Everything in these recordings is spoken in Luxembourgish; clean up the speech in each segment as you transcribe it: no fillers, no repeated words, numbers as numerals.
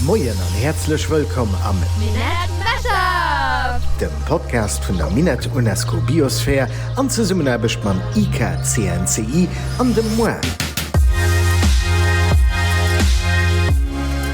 Moien an häerzlech wëllkomm am Minett Mashup! Dem Podcast vun der Minett UNESCO Biosphere an Zesummenaarbecht mam IKCNCI an dem moi.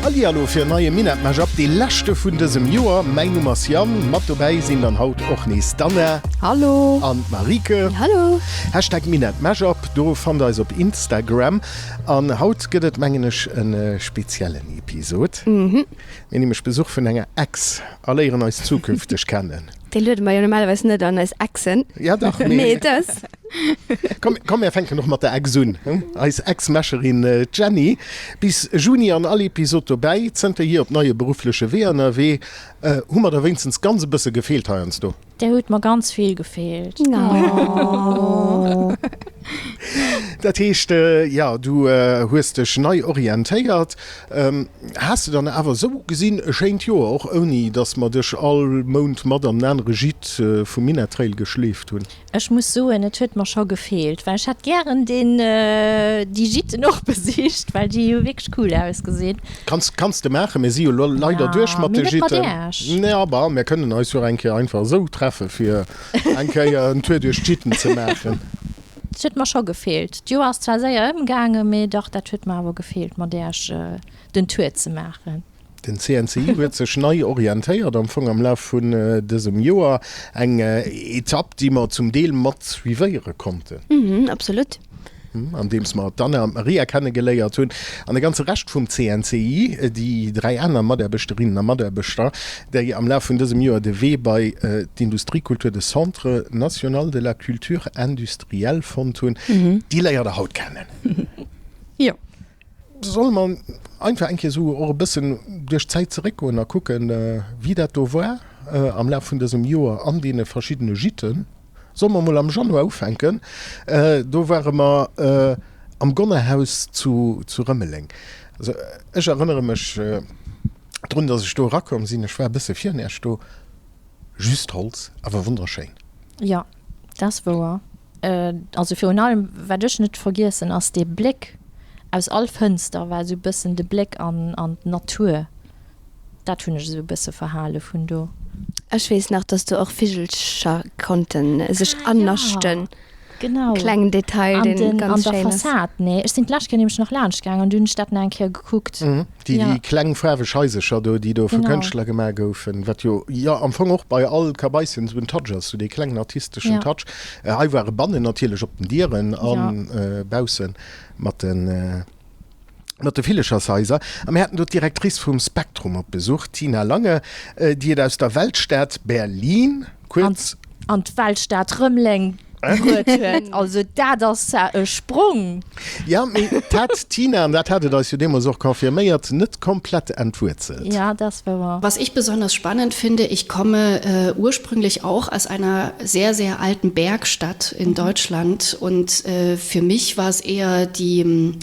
Hallihallo fir en neie Minett Mashup, dee leschte vun dësem Joer. Mäin Numm ass Yann, mat dobäi sinn dann haut och nees d'Anna. Hallo. An d'Marieke. Hallo. Hashtag Minett Mashup, do fannt eis op Instagram. An haut gëtt et mengen ech e speziellen Episod. Mir hunn nämlech Besuch vun enger Ex a léieren eis zukünfteg kennen. Déi luede mer jo normalerweis net an, eis Exen. Ja dach, mee. Mee dës. Komm, komm mir fänken och mat der Ex un. Eis Ex-Mescherin d'Jenny, bis Juni an all Episod dobäi, zënterhier op neie beruffleche Weeër ënnerwee. Hu mer der wéinstens ganz e bësse gefeelt heiansdo? Där huet mer ganz vill gefeelt. Dat heescht, jo, du hues dech nei orientéiert. Has de dann awer esou gesinn e schéint Joer, och ouni datt mer dech all Mount mat an en anere Gîte vum Minett-Trail geschleeft hunn? Ech muss soen, et huet mer scho gefeelt, well ech hätt gären deen, déi Gîten och besicht, well déi hu wierklech cool ausgesinn. Kanns, kanns de maachen, mir si jo lo leider duerch mat de Gîten. Mee net mat Äech. Nee, aber mir kënnen eis jo och eng Kéier einfach esou treffe fir eng Kéier en Tour duerch d'Gîten ze maachen. Et huet mer scho gefeelt. D'Joer ass zwar séier ëmgaangen, mee dach, dat huet mer awer gefeelt, mat Äech den Tour ze maachen. Den CNCI huet sech nei orientéiert am Fong am Laf vun dësem Joer. Eng Etapp, déi mer zum Deel mat suivéiere konnten. Mhm, absolut. Andeems mer d'Anna an d'Maria kennegeléiert hunn an de ganze Rescht vum CNCI, déi 3 aner Mataarbechterinnen a Mataarbechter, déi am Laf vun dësem Joer de Wee bei d'Industriekultur, de Centre national de la culture industrielle fonnt hunn, déi léiert der haut kennen. Jo. Solle mer einfach eng Kéier esou och e bëssen duerch d'Zäit zeréckgoen a kucken, wéi dat do war am Laf vun dësem Joer an deene verschiddene Gîten? Solle mer emol am Januar ufänken? Do ware mer am Gonnerhaus zu Rëmeleng. Also ech erënnere mech drun, datt ech do erakomm sinn, ech war e bësse virun Iech do, just Holz, awer wonnerschéin. Jo, dat ass wouer. Also virun allem wat ech net vergiessen ass dee Bléck aus all Fënster war esou bëssen de Bléck an an d'Natur. Dat hunn ech esou bësse verhale vun do. Ech weess nach dass do och Vigelcher konnten sech annaschten. Genau. Klengen Detail deen ganz schéin ass. An der ass. Fassad, nee ech sinn d'lescht Kéier nämlech nach laanscht gaang an du hunn ech dat nach eng Kéier gekuckt. Déi, déi kleng faarweg Haisercher do, déi do vu Kënschtler gemaach goufen, wat jo, jo am Fong och bei all Kabaischen esou en Touch ass, esou dee klengen artisteschen Touch. Hei ware bannen natierlech op den Dieren a bausse mat de, mat de Villechershaiser. A mir haten do d'Directrice vum Spektrum op Besuch, d'Tina Lange, déi et aus der Weltstad Berlin, kuerz. An d'Weltstad Rëmeleng bruet huet. Also dat ass zwar e Sprong! Jo, mee d'hat d'Tina, an dat hat et eis jo deemools och confirméiert, net komplett entwuerzelt. Ja, dat ass wouer. Was ich besonders spannend finde, ich komme ursprünglich auch aus einer sehr, sehr alten Bergstadt in Deutschland und für mich war es eher die,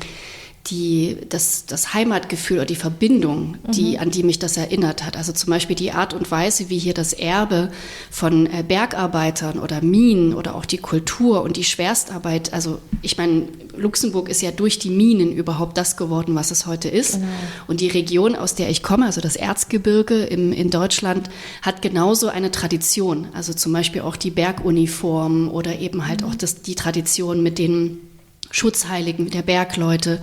die, das, das Heimatgefühl oder die Verbindung, die, mhm. an die mich das erinnert hat. Also zum Beispiel die Art und Weise, wie hier das Erbe von äh, Bergarbeitern oder Minen oder auch die Kultur und die Schwerstarbeit, also ich meine, Luxemburg ist ja durch die Minen überhaupt das geworden, was es heute ist. Genau. Und die Region, aus der ich komme, also das Erzgebirge im, in Deutschland, hat genauso eine Tradition. Also zum Beispiel auch die Berguniform oder eben halt mhm. auch das, die Tradition mit den Schutzheiligen der Bergleute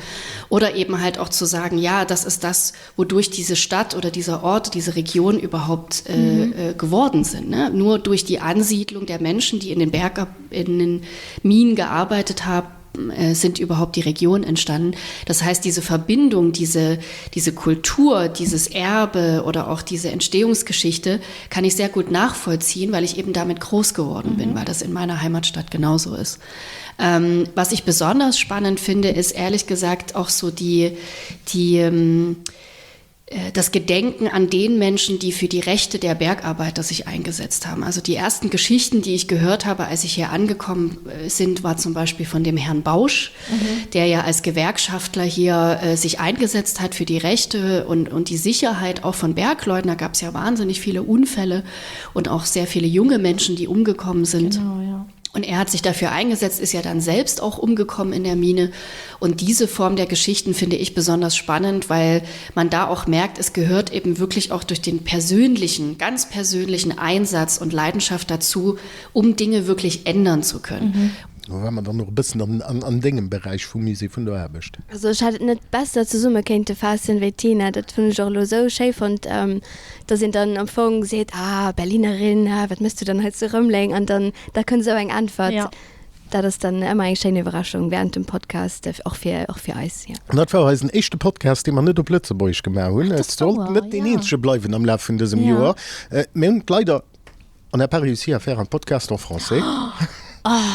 oder eben halt auch zu sagen, ja, das ist das, wodurch diese Stadt oder dieser Ort, diese Region überhaupt äh, mhm. äh, geworden sind. Ne? Nur durch die Ansiedlung der Menschen, die in den Berg in den Minen gearbeitet haben, äh, sind überhaupt die Region entstanden. Das heißt, diese Verbindung, diese, diese Kultur, dieses Erbe oder auch diese Entstehungsgeschichte kann ich sehr gut nachvollziehen, weil ich eben damit groß geworden mhm. bin, weil das in meiner Heimatstadt genauso ist. Ähm, was ich besonders spannend finde, ist ehrlich gesagt auch so die, die, ähm, äh, das Gedenken an den Menschen, die für die Rechte der Bergarbeiter sich eingesetzt haben. Also die ersten Geschichten, die ich gehört habe, als ich hier angekommen äh, sind, war zum Beispiel von dem Herrn Bausch, mhm. der ja als Gewerkschaftler hier äh, sich eingesetzt hat für die Rechte und, und die Sicherheit auch von Bergleuten. Da gab es ja wahnsinnig viele Unfälle und auch sehr viele junge Menschen, die umgekommen sind. Genau, ja. Und er hat sich dafür eingesetzt, ist ja dann selbst auch umgekommen in der Mine. Und diese Form der Geschichten finde ich besonders spannend, weil man da auch merkt, es gehört eben wirklich auch durch den persönlichen, ganz persönlichen Einsatz und Leidenschaft dazu, um Dinge wirklich ändern zu können. Mhm. Do ware mer dann och e bëssen an dengem Beräich vum Musée vun der Aarbecht. Also ech hätt et net besser zesumme kéinte faassen wéi d'Tina. Dat hunn ech och elo esou schéi fonnt, dass een dann am Fong seet, ah Berlinerin, ah wat méchs du dann hei zu Rëmeleng? An dann da kënnt esou eng Äntwert. Ja. Dat ass dann ëmmer eng schéin Iwwerraschung während dem Podcast, och fir och fir eis, jo. An dat war eisen éischte Podcast, dee mer net op Lëtzebuergesch gemaach hunn. Dat Et ass sollt wouer, net deen ja. eenzege bleiwen am Laf vun dësem Ja. Joer. Mir hunn et leider On n'a pas réussi à faire un podcast en français.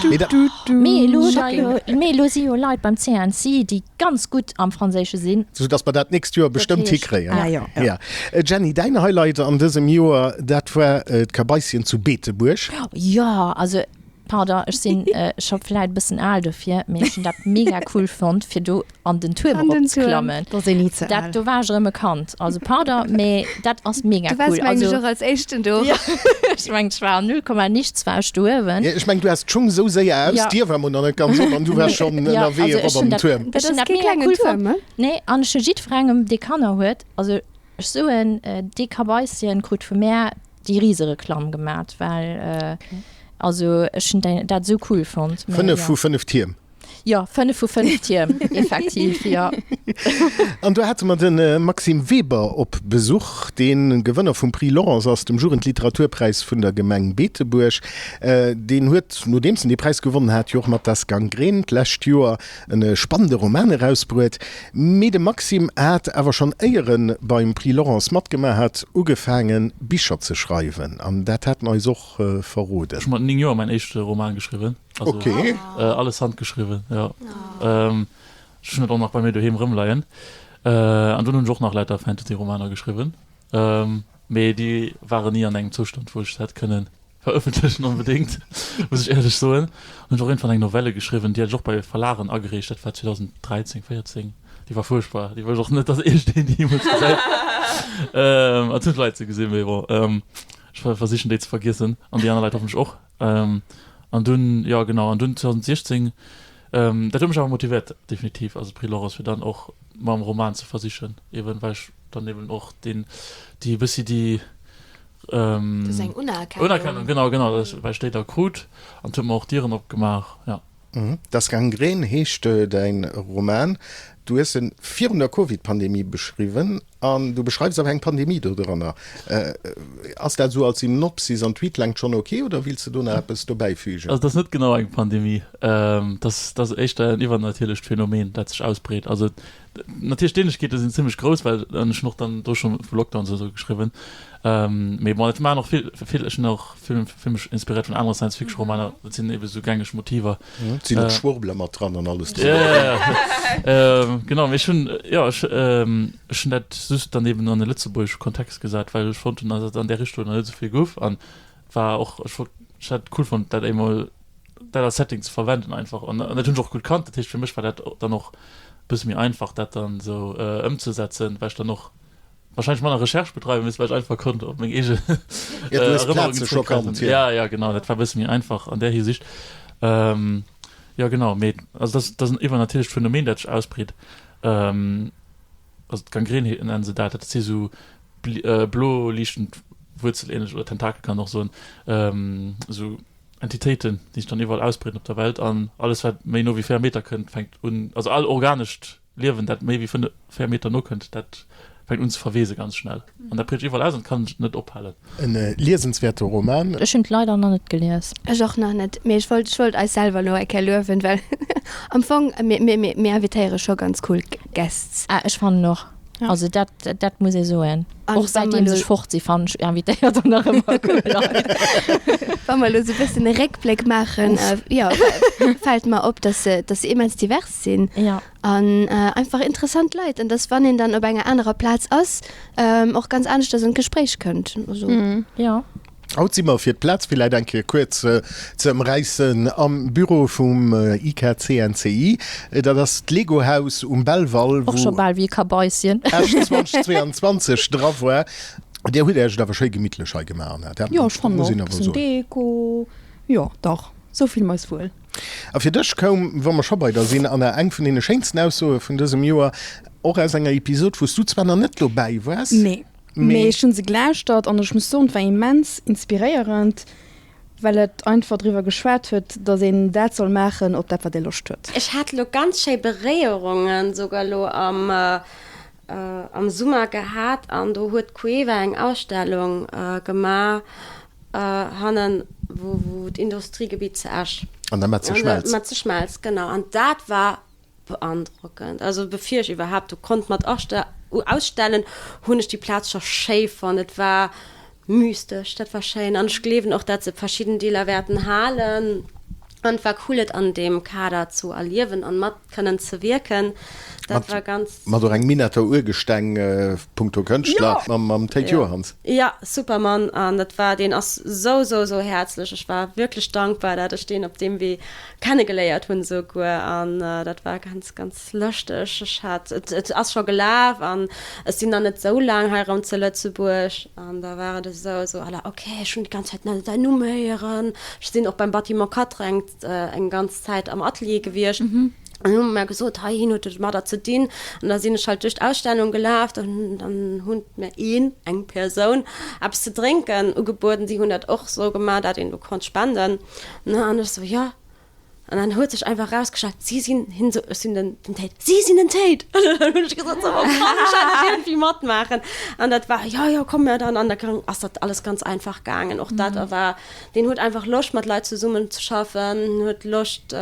Mee dat. Mee elo hu der jo, mee elo si jo Leit beim CNC, déi ganz gutt am Franséische sinn. Sou dass mer dat d'nächst Joer bestëmmt hikréien. Ah jo, jo. Ja. Jenny, däin Highlight an dësem Joer, dat war d'Kabaisschen zu Beetebuerg. Jo, also pardon, ech sinn scho vläit e bëssen al dofir, mee ech hunn dat mega cool fonnt, fir do an den Tuerm An den erop ze Tuerm. klammen. Do ass een ni ze al. Dat, do war ech erëm e Kand. Also pardon, mee dat ass mega Du waars cool. mengen ech Also och als éischten do. ja, ech mengen, ech war an null Komma nichts war ech do uewen. Ja, ech mengen, du haas d'Schung esou séier aus, Ja. d'Dier war mol nach net ganz op an du waars schonn Ja, ënnerwee also erop ech an hunn den dat, Tuerm. Dat ech hunn ass dat kee mega klengen cool Tuerm, fonnt. ne? Nee, an ech hu jiddwerengem, dee Kanner huet, also ech soen, dee Kabaisschen krut vu mär déi Risereklamm gemat, well also ech hunn dat esou cool fonnt. Mee 5 jo. vu 5 Tierm. Jo, 5 vu 5 Tierm, effektiv, jo. An do hate mer de Maxime Weber op Besuch, dee Gewënner vum Prix Laurence ass, dem Jugendliteraturpräis vun der Gemeng Beetebuerg. Deen huet, nodeems en dee Präis gewonnen hat, jo och mat Das Gangrän d'lescht Joer e spannende Roman erausbruet. Mee de Maxime hat awer schonn éier e beim Prix Laurence matgemaach hat, ugefaange Bicher ze schreiwen. An dat hat en eis och verroden. Ech hu mat 9 Joer mäin éischte Roman geschriwwen. Also Okay. alles handgeschriwwen, jo. Ech hunn et och nach bei mir doheem rëmleien. An dunn hunn ech och nach lauter Fantasy-Romaner geschriwwen. Mee déi waren ni an engem Zoustand, wou ech se hätt kënnen verëffentlechen onbedéngt, muss ech éierlech soen. An hunn ech och iergendwann eng Novelle geschriwwen, déi hat ech och bei Verlagen agereecht, dat war 2013, 14. Déi war fuerchtbar, déi wëll ech och net, datt iergendeen déi jeemools gesäit. An et hunn d'Leit se gesinn, mee bon, ech versichen déi ze vergiessen an déi aner Leit hoffentlech och. An dunn, jo genau, an dunn 2016, dat huet mech awer motivéiert definitiv, also Prix Laurence, fir dann och mam Roman ze versichen, eben well ech dann eben och deen, déi e bëssi déi Dat ass eng Unerkennung. Unerkennung, genau, genau, well ech déi da krut an et huet mer och Dieren opgemaach, jo. Das Gangrän heescht däin Roman. Du hues en virun der Covid-Pandemie beschriwwen an du beschreifs awer eng Pandemie do dranner. Ass dat esou als Synopsis an d'Huit längt schonn ok oder wills de do nach eppes dobäifügen? Also et ass net genau eng Pandemie, et ass éischter en iwwernatierlecht Phänomen, dat sech ausbreet. Also Natierlech d'Ähnlechkeete sinn zimmlech grouss, well ech hunn och dann do scho vu Lockdowns oder sou geschriwwen. Mee bon, et maachen och vill, vill, ech hunn och vill, vill mech inspiréiert vun anere Science-Fiction-Romaner, dat sinn ebe sou gängeg Motiver. Et sinn och Schwurbler mat dran an alles dran. Ja, ja, genau. Mee ech hunn, jo, ech, ech hunn dat just dann eben an e lëtzebuergesche Kontext gesat, well ech fonnt hunn, datt et an där Richtung nach net esou vill gouf an war och, ech wollt, ech hat et cool fonnt, dat emol dat als Setting ze verwenden einfach an dat hunn ech och gutt kannt. Dat heescht fir mech war dat dann och e bësse méi einfach dat dann esou ëmzesetzen, well ech dann och wahrscheinlech manner Recherche bedreiwe misst, well ech einfach konnt op meng eege Erënnerungen zréckgräifen. Ja, ja genau, dat war e bësse méi einfach an där Hisiicht. Jo genau, mee also dat ass en iwwernatierlecht Phänomen dat sech ausbreet. Also d'Gangrän nennen se dat, dat si sou blo liichtend Wuerzelähnlech oder Tentakel kann een och soen, esou Entitéiten, déi sech dann iwwerall ausbreeden op der Welt an alles wat méi no wéi 4 Meter kënnt, fänkt un, also all organescht Liewen dat méi wéi 5, 4 Meter no kënnt, dat fänkt un ze verweese ganz schnell an dat breet sech iwwerall aus an kann sech net ophalen. En liesenswäerte Roman. Ech hunn et leider nach net gelies. Ech och nach net, mee ech wollt, ech wollt eis selwer elo eng Kéier luewen, well am Fong, mir, mir, mir invitéiere scho ganz cool Guests. Ah, ech fannen och. Also dat, dat muss ee soen. An Och säitdeem ech fort si fannen ech invitéiert der nach ëmmer cool Leit. Wa mer elo sou e bëssen e Réckbléck maachen, jo, fält mer op, dass se, dass se immens divers sinn. Ja. An einfach interessant Leit. An dass wann een dann op enger anerer Plaz ass, och ganz aneschters an d'Gespréich kënnt. Also. Jo. Haut si mer, fir d'Plaz villäit eng Kéier kuerz ze ëmräissen, am Büro vum IKCNCI. Dat ass d'Lego-Haus um Belval, Och scho wou bal wéi e Kabaisschen. Esch 2022 dra war. Dir hutt Iech et awer schéi gemittlech hei gemaach, Anna, dat Jo, ech fannen muss och. een awer Bëssen soen. Deko, jo dach. Sou fille mer eis wuel. A fir dech koum, wa mer scho bei der sinn, Anna, eng vun deene schéinsten Aussoe vun dësem Joer, och aus enger Episod, wou s du zwar nach net dobäi waars. Nee, mee ech hu se gelauschtert an ech muss soen, et war immens inspiréierend, well et einfach driwwer geschwat huet, datt een dat soll maachen, op dat wat ee Loscht huet. Ech hat elo ganz schéi Beréierungen souguer elo am am Summer gehat an do huet d'Cueva eng Ausstellung gemaach hannen wou wou d'Industriegebitt zu Esch. An der Metzeschmelz. Metzeschmelz, genau. An dat war beandrockend. Also bevir ech iwwerhaapt do konnt mat ausstellen, hunn ech déi Plaz scho schéi fonnt. Et war mystesch, dat war schéin. An ech gleewen och, dat se verschidden Deeler wäerten halen. An et war cool, et an deem Kader zu erliewen an mat kënnen ze wierken. Dat war ganz. Mat och engem Minetter Urgesteng punkto Kënschtler, mam Théid Johanns. Jo, super Mann. An dat war, deen ass sou, sou, sou häerzlech. Ech war wierklech dankbar, dat ech deen op deem Wee kennegeléiert hunn esouguer an dat war ganz ganz lëschteg. Ech hat et et ass scho gelaf an ech sinn nach net esou laang hei erëm zu Lëtzebuerg an da war et esou esou à la ok ech hunn déi ganz Zäit net däin Numm héieren. Ech sinn och beim Bâtiment 4 eng eng ganz Zäit am Atelier gewiescht an hu mer gesot hei hien huet domadder ze dinn an da sinn ech halt duerch d'Ausstellung gelaf dann dann hunn mir een eng Persoun eppes ze drénken ugebueden. Si hunn dat och esou gemaach dat een do konnt spenden. Ne, an ech sou, jo. An dann huet sech einfach erausgestallt, si sinn, hien sou, ech sinn den, den Tate, si sinn den Tate! An dann hunn ech gesot, sou, oh komm, ech hat et iergendwéi matmaachen. An dat war, jo, jo, komm mir dann. An da ass dat alles ganz einfach gaangen. Och dat war, deen huet einfach Loscht, mat Leit zesummenzeschaffen, huet Loscht,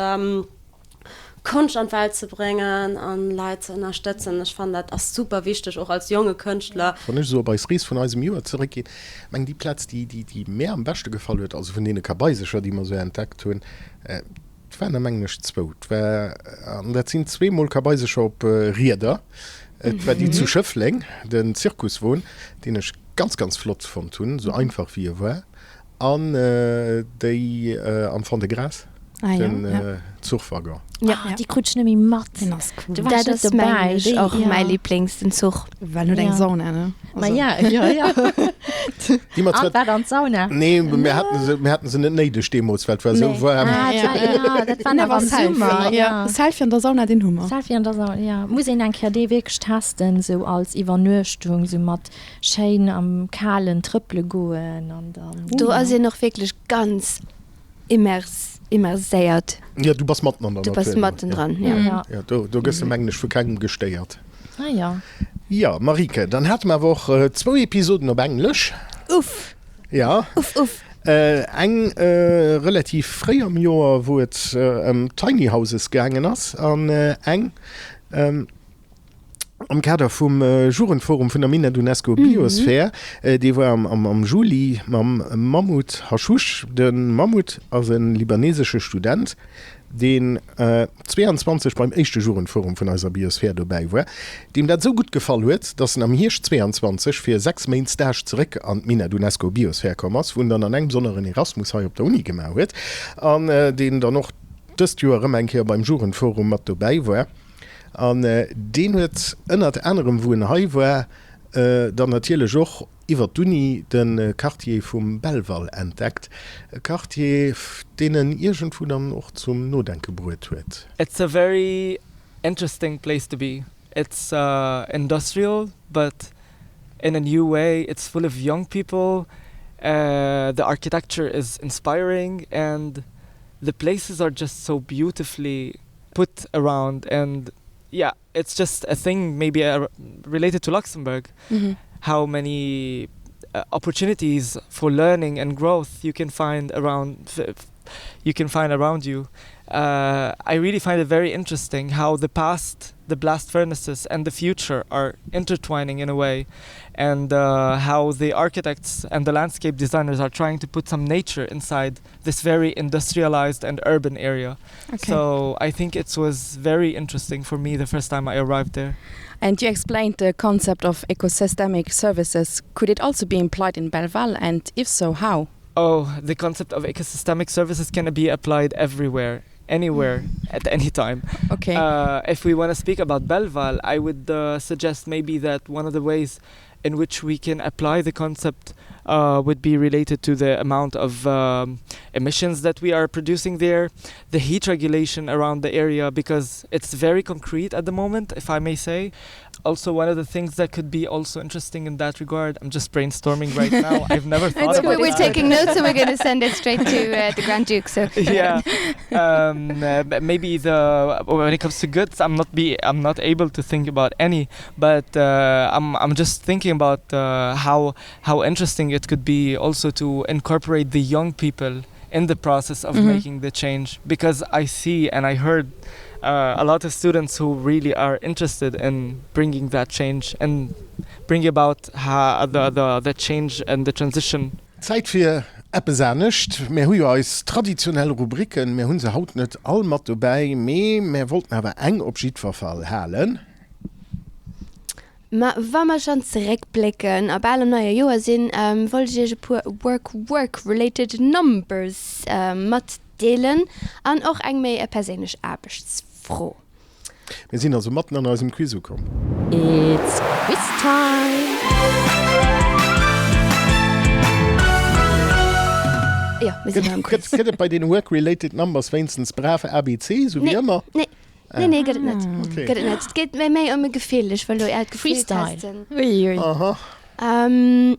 Konscht an d'Welt ze bréngen an Leit ze ënnerstëtzen. Ech fannen dat ass super wichteg, och als jonge Kënschtler. Wann ech esou op eis Rees vun eisem Joer zeréckginn, meng déi Plaz, déi déi mär am beschte gefall huet, also vun deene Kabaisecher, déi mer esou entdeckt hunn, et waren der mengen ech zwou, et war, an dat sinn zweemol Kabaisecher op Rieder, et war déi zu Schëffleng, den Zirkuswon, deen ech ganz, ganz flott fonnt hunn, esou einfach wéi e war. An déi am Fond-de-Gras, den Zuchwaggon. Ah, déi krut ech net méi mat. Deen ass cool. Do war ech Dat net ass mengen dobäi. ech Déi, och ja. mäi Liblings, den Zuch. Well en huet eng Sauna, ne? Ma ja, jo, jo. Déi mat An, zwar. wat an d'Sauna? Nee, mir haten se, mir haten se net néideg deemools, well et war esou Nee. waarm. Ah, et war, ja, dat war nach Awer am Summer, Selfie, ja. Selfie an der Sauna, deen hu mer. Selfie an der Sauna, ja. Muss een eng Kéier dee wierklech testen, esou als Iwwernuechtung, esou mat Schéin am Kalen trëppele goen an dann. Do ass een och wierklech ganz immerséiert. Jo, du bass matten an der Du Natur bass do. matten dran, jo. Ja. Jo, do, do gëss de mengen ech vu kengem gestéiert. Ah jo. Jo, Marieke, dann hate mer awer och zwou Episoden op Englesch. Uff. Ja. Uff, uff. Eng relativ fréi am Joer, wou et ëm Tiny Houses gaangen ass, an eng Am Kader vum Jugendforum vun der Minett UNESCO Biosphere, dee war am Juli mam Mahmoud Hashoush. De Mahmoud ass e libanesesche Student, deen 22 beim éischte Jugendforum vun eiser Biosphär dobäi war, deem dat esou gutt gefall huet, datt en am Hierscht 22 fir 6 Méint Stage zeréck an d'Minett UNESCO Biosphere komm ass, wou en dann an engem Sonner en Erasmus hei op der Uni gemaach huet an deen dann och dëst Joer erëm eng Kéier beim Jugendforum mat dobäi war. An deen huet ënnert anerem, wou en hei war, dann natierlech och iwwer d'Uni de Quartier vum Belval entdeckt. E Quartier, deen en iergendwou dann och zum Nodenke bruet huet. It's a very interesting place to be. It's industrial but in a new way. It's full of young people. The architecture is inspiring and the places are just so beautifully put around and yeah it's just a thing maybe uh, related to Luxembourg mm -hmm. how many uh, opportunities for learning and growth you can find around you can find around you uh, I really find it very interesting how the past the blast furnaces and the future are intertwining in a way and uh, how the architects and the landscape designers are trying to put some nature inside this very industrialized and urban area. Okay. So I think it was very interesting for me the first time I arrived there. And you explained the concept of ecosystemic services. Could it also be implied in Belval and if so, how? Oh, the concept of ecosystemic services can be applied everywhere anywhere at any time. Okay. Uh, if we want to speak about Belval, I would uh, suggest maybe that one of the ways in which we can apply the concept. uh, would be related to the amount of um, emissions that we are producing there, the heat regulation around the area because it's very concrete at the moment, if I may say. Also one of the things that could be also interesting in that regard, I'm just brainstorming right now. I've never thought about We're taking notes and we're going to send it straight to uh, the Grand Duke. So yeah um, uh, maybe the when it comes to goods, I'm not be I'm not able to think about any, but uh, I'm, I'm just thinking about uh, how how interesting it could be also to incorporate the young people in the process of mm -hmm. making the change because I see and I heard uh, a lot of students who really are interested in bringing that change and bring about how the, the, the change and the transition. Zäit fir eppes anescht. Mär hu jo eis traditionell Rubriken, mär hu se haut net all mat dobäi, mee mär wollten awer eng op jiddwer Fall halen. Ma wa mer schonn zeréckblécken a bal am neie Joer sinn, wollt ech iech e puer Work Work related numbers matdeelen an och eng méi perséinlech Aarbechtsfro. Mir sinn also matten an eisem Quiz ukomm. It's Quiz time! Jo, mir sinn am Quiz. Gëtt et bei den Work related numbers wéinstens brav ABC, sou wéi ëmmer? Nee. Nee, nee, gëtt et net. Okay. Gëtt et net. Et geet méi méi ëm e Gefill. Ech wëll lo äert Gefill Freestyle. testen. Ui, ui. Aha. Ähm,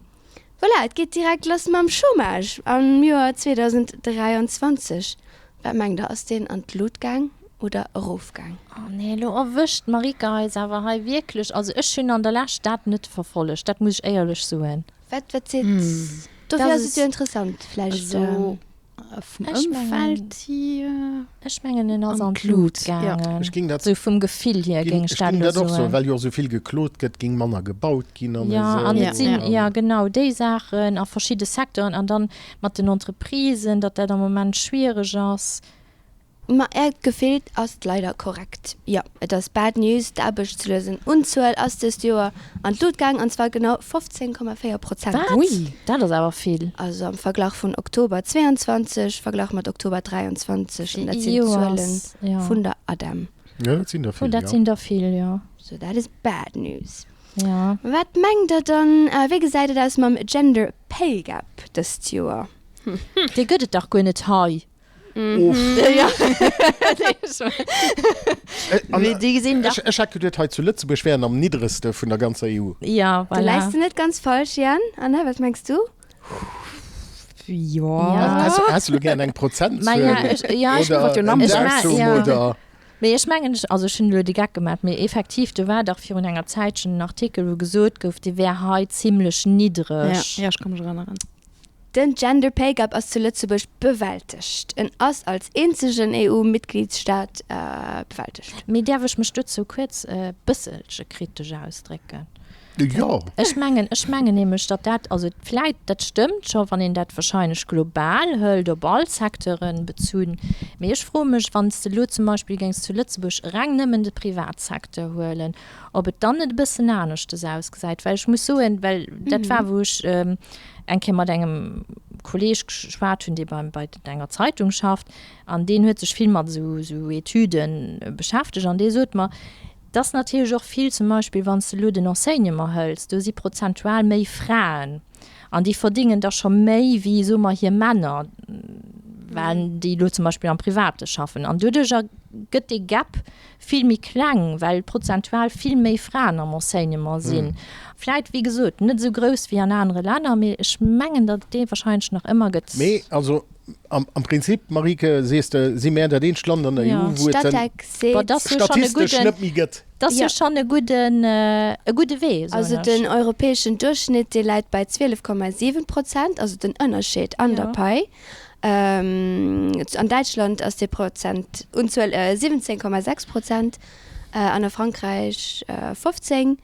voilà, et geet direkt lass mam Chômage am Joer 2023. Wat mengt der, ass deen an d'Lut gaang oder erof gaang? Oh nee, elo erwëscht d'Marika eis awer hei wierklech. Also ech hunn an der Lescht dat net verfollegt, dat muss ech éierlech soen. Wat, wat seet, dofir ass et jo interessant vläicht. Also, Vum Ëmfeld hier. Ech mengen en ass an d'Lut gaangen. Ech ging dat, Sou vum Gefill hier géing ech dat ech ging elo dat och soen, soen. well jo och sou vill geklot gëtt, ging manner gebaut ginn an Ja, esou. an et sinn, An ja genau, déi Saachen a verschidde Secteuren an dann mat den Entreprisen, datt dat am Moment schwiereg ass. Ma Äert Gefill ass leider korrekt. Jo, et ass bad news, D'Aarbechtslosenunzuel ass dëst Joer an d'Lut gaang, an zwar genau 15,4 Prozent. Wat? Ui! Dat ass awer vill. Also am Verglach vun Oktober 22, Verglach mat Oktober 23, an dat sinn d'Zuele vun der ADEM. Jo, dat sinn der vill, jo. Dat sinn der vill, jo. So that is bad news. Jo. Wat mengt der dann, wéi gesäit et aus mam Gender Pay Gap dëst Joer? Dee gëtt et dach guer net hei. Ech hat geduet hei zu Lëtzebuerg wär en am niddregste vun der ganzer EU. Ja, voilà. Du läis de net ganz falsch, Yann. Anna, wat mengs du? Jo. Häss du elo gären eng Prozentzuel oder en Datum oder? Mee ech mengen, also ech hunn elo de Geck gemaach, mee effektiv, do war dach virun enger Zäitchen en Artikel, wou gesot gouf, dee wär hei zimlech niddreg. Ja, ech ka mech erënneren. Den Gender Pay Gap ass zu Lëtzebuerg bewältegt. En ass als eenzegen EU-Mitgliedsstaat bewältegt. Mee däerf ech mech dozou kuerz e bësselche kritesch ausdrécken? Jo. Ech mengen, ech mengen nämlech, datt dat, also vläit, dat stëmmt scho, wann een dat wahrscheinlech global hëlt, op all Secteuren bezunn, mee ech froe mech, wann s de elo zum Beispill géings zu Lëtzebuerg reng nëmmen de Privatsecteur huelen, ob et dann net e bëssen aneschtes ausgesäit. Well ech muss soen, well dat war, wou ech eng Kéier mat engem Kolleeg geschwat hunn, dee beim, bei enger Zeitung schafft, an deen huet sech vill mat esou, esou Etüde beschäftegt an dee sot mer, Et ass natierlech och vill, zum Beispill wann s de elo den Enseignement hëls, do si prozentual méi Fraen an déi verdingen da scho méi wéi, soe mer, hir Männer, well déi elo zum Beispill am Private schaffen. An doduercher gëtt dee Gap vill méi kleng, well prozentual vill méi Fraen am Enseignement sinn. Vläit, wéi gesot, net esou grouss wéi an anere Länner, mee ech mengen, datt et dee wahrscheinlech nach ëmmer gëtt. Mee also Am Prinzip, Marieke, sees de, si mär dat eenzegt Land an der EU, wou et en statistesch net méi gëtt. Dat ass jo schonn e gudden, e gudde Wee, soen ech. Also den europäeschen Duerchschnitt, dee läit bei 12,7 Prozent, also den Ënnerscheed an der Pai. An Däitschland ass déi Prozentunzuel 17,6 Prozent, an a Frankräich 15.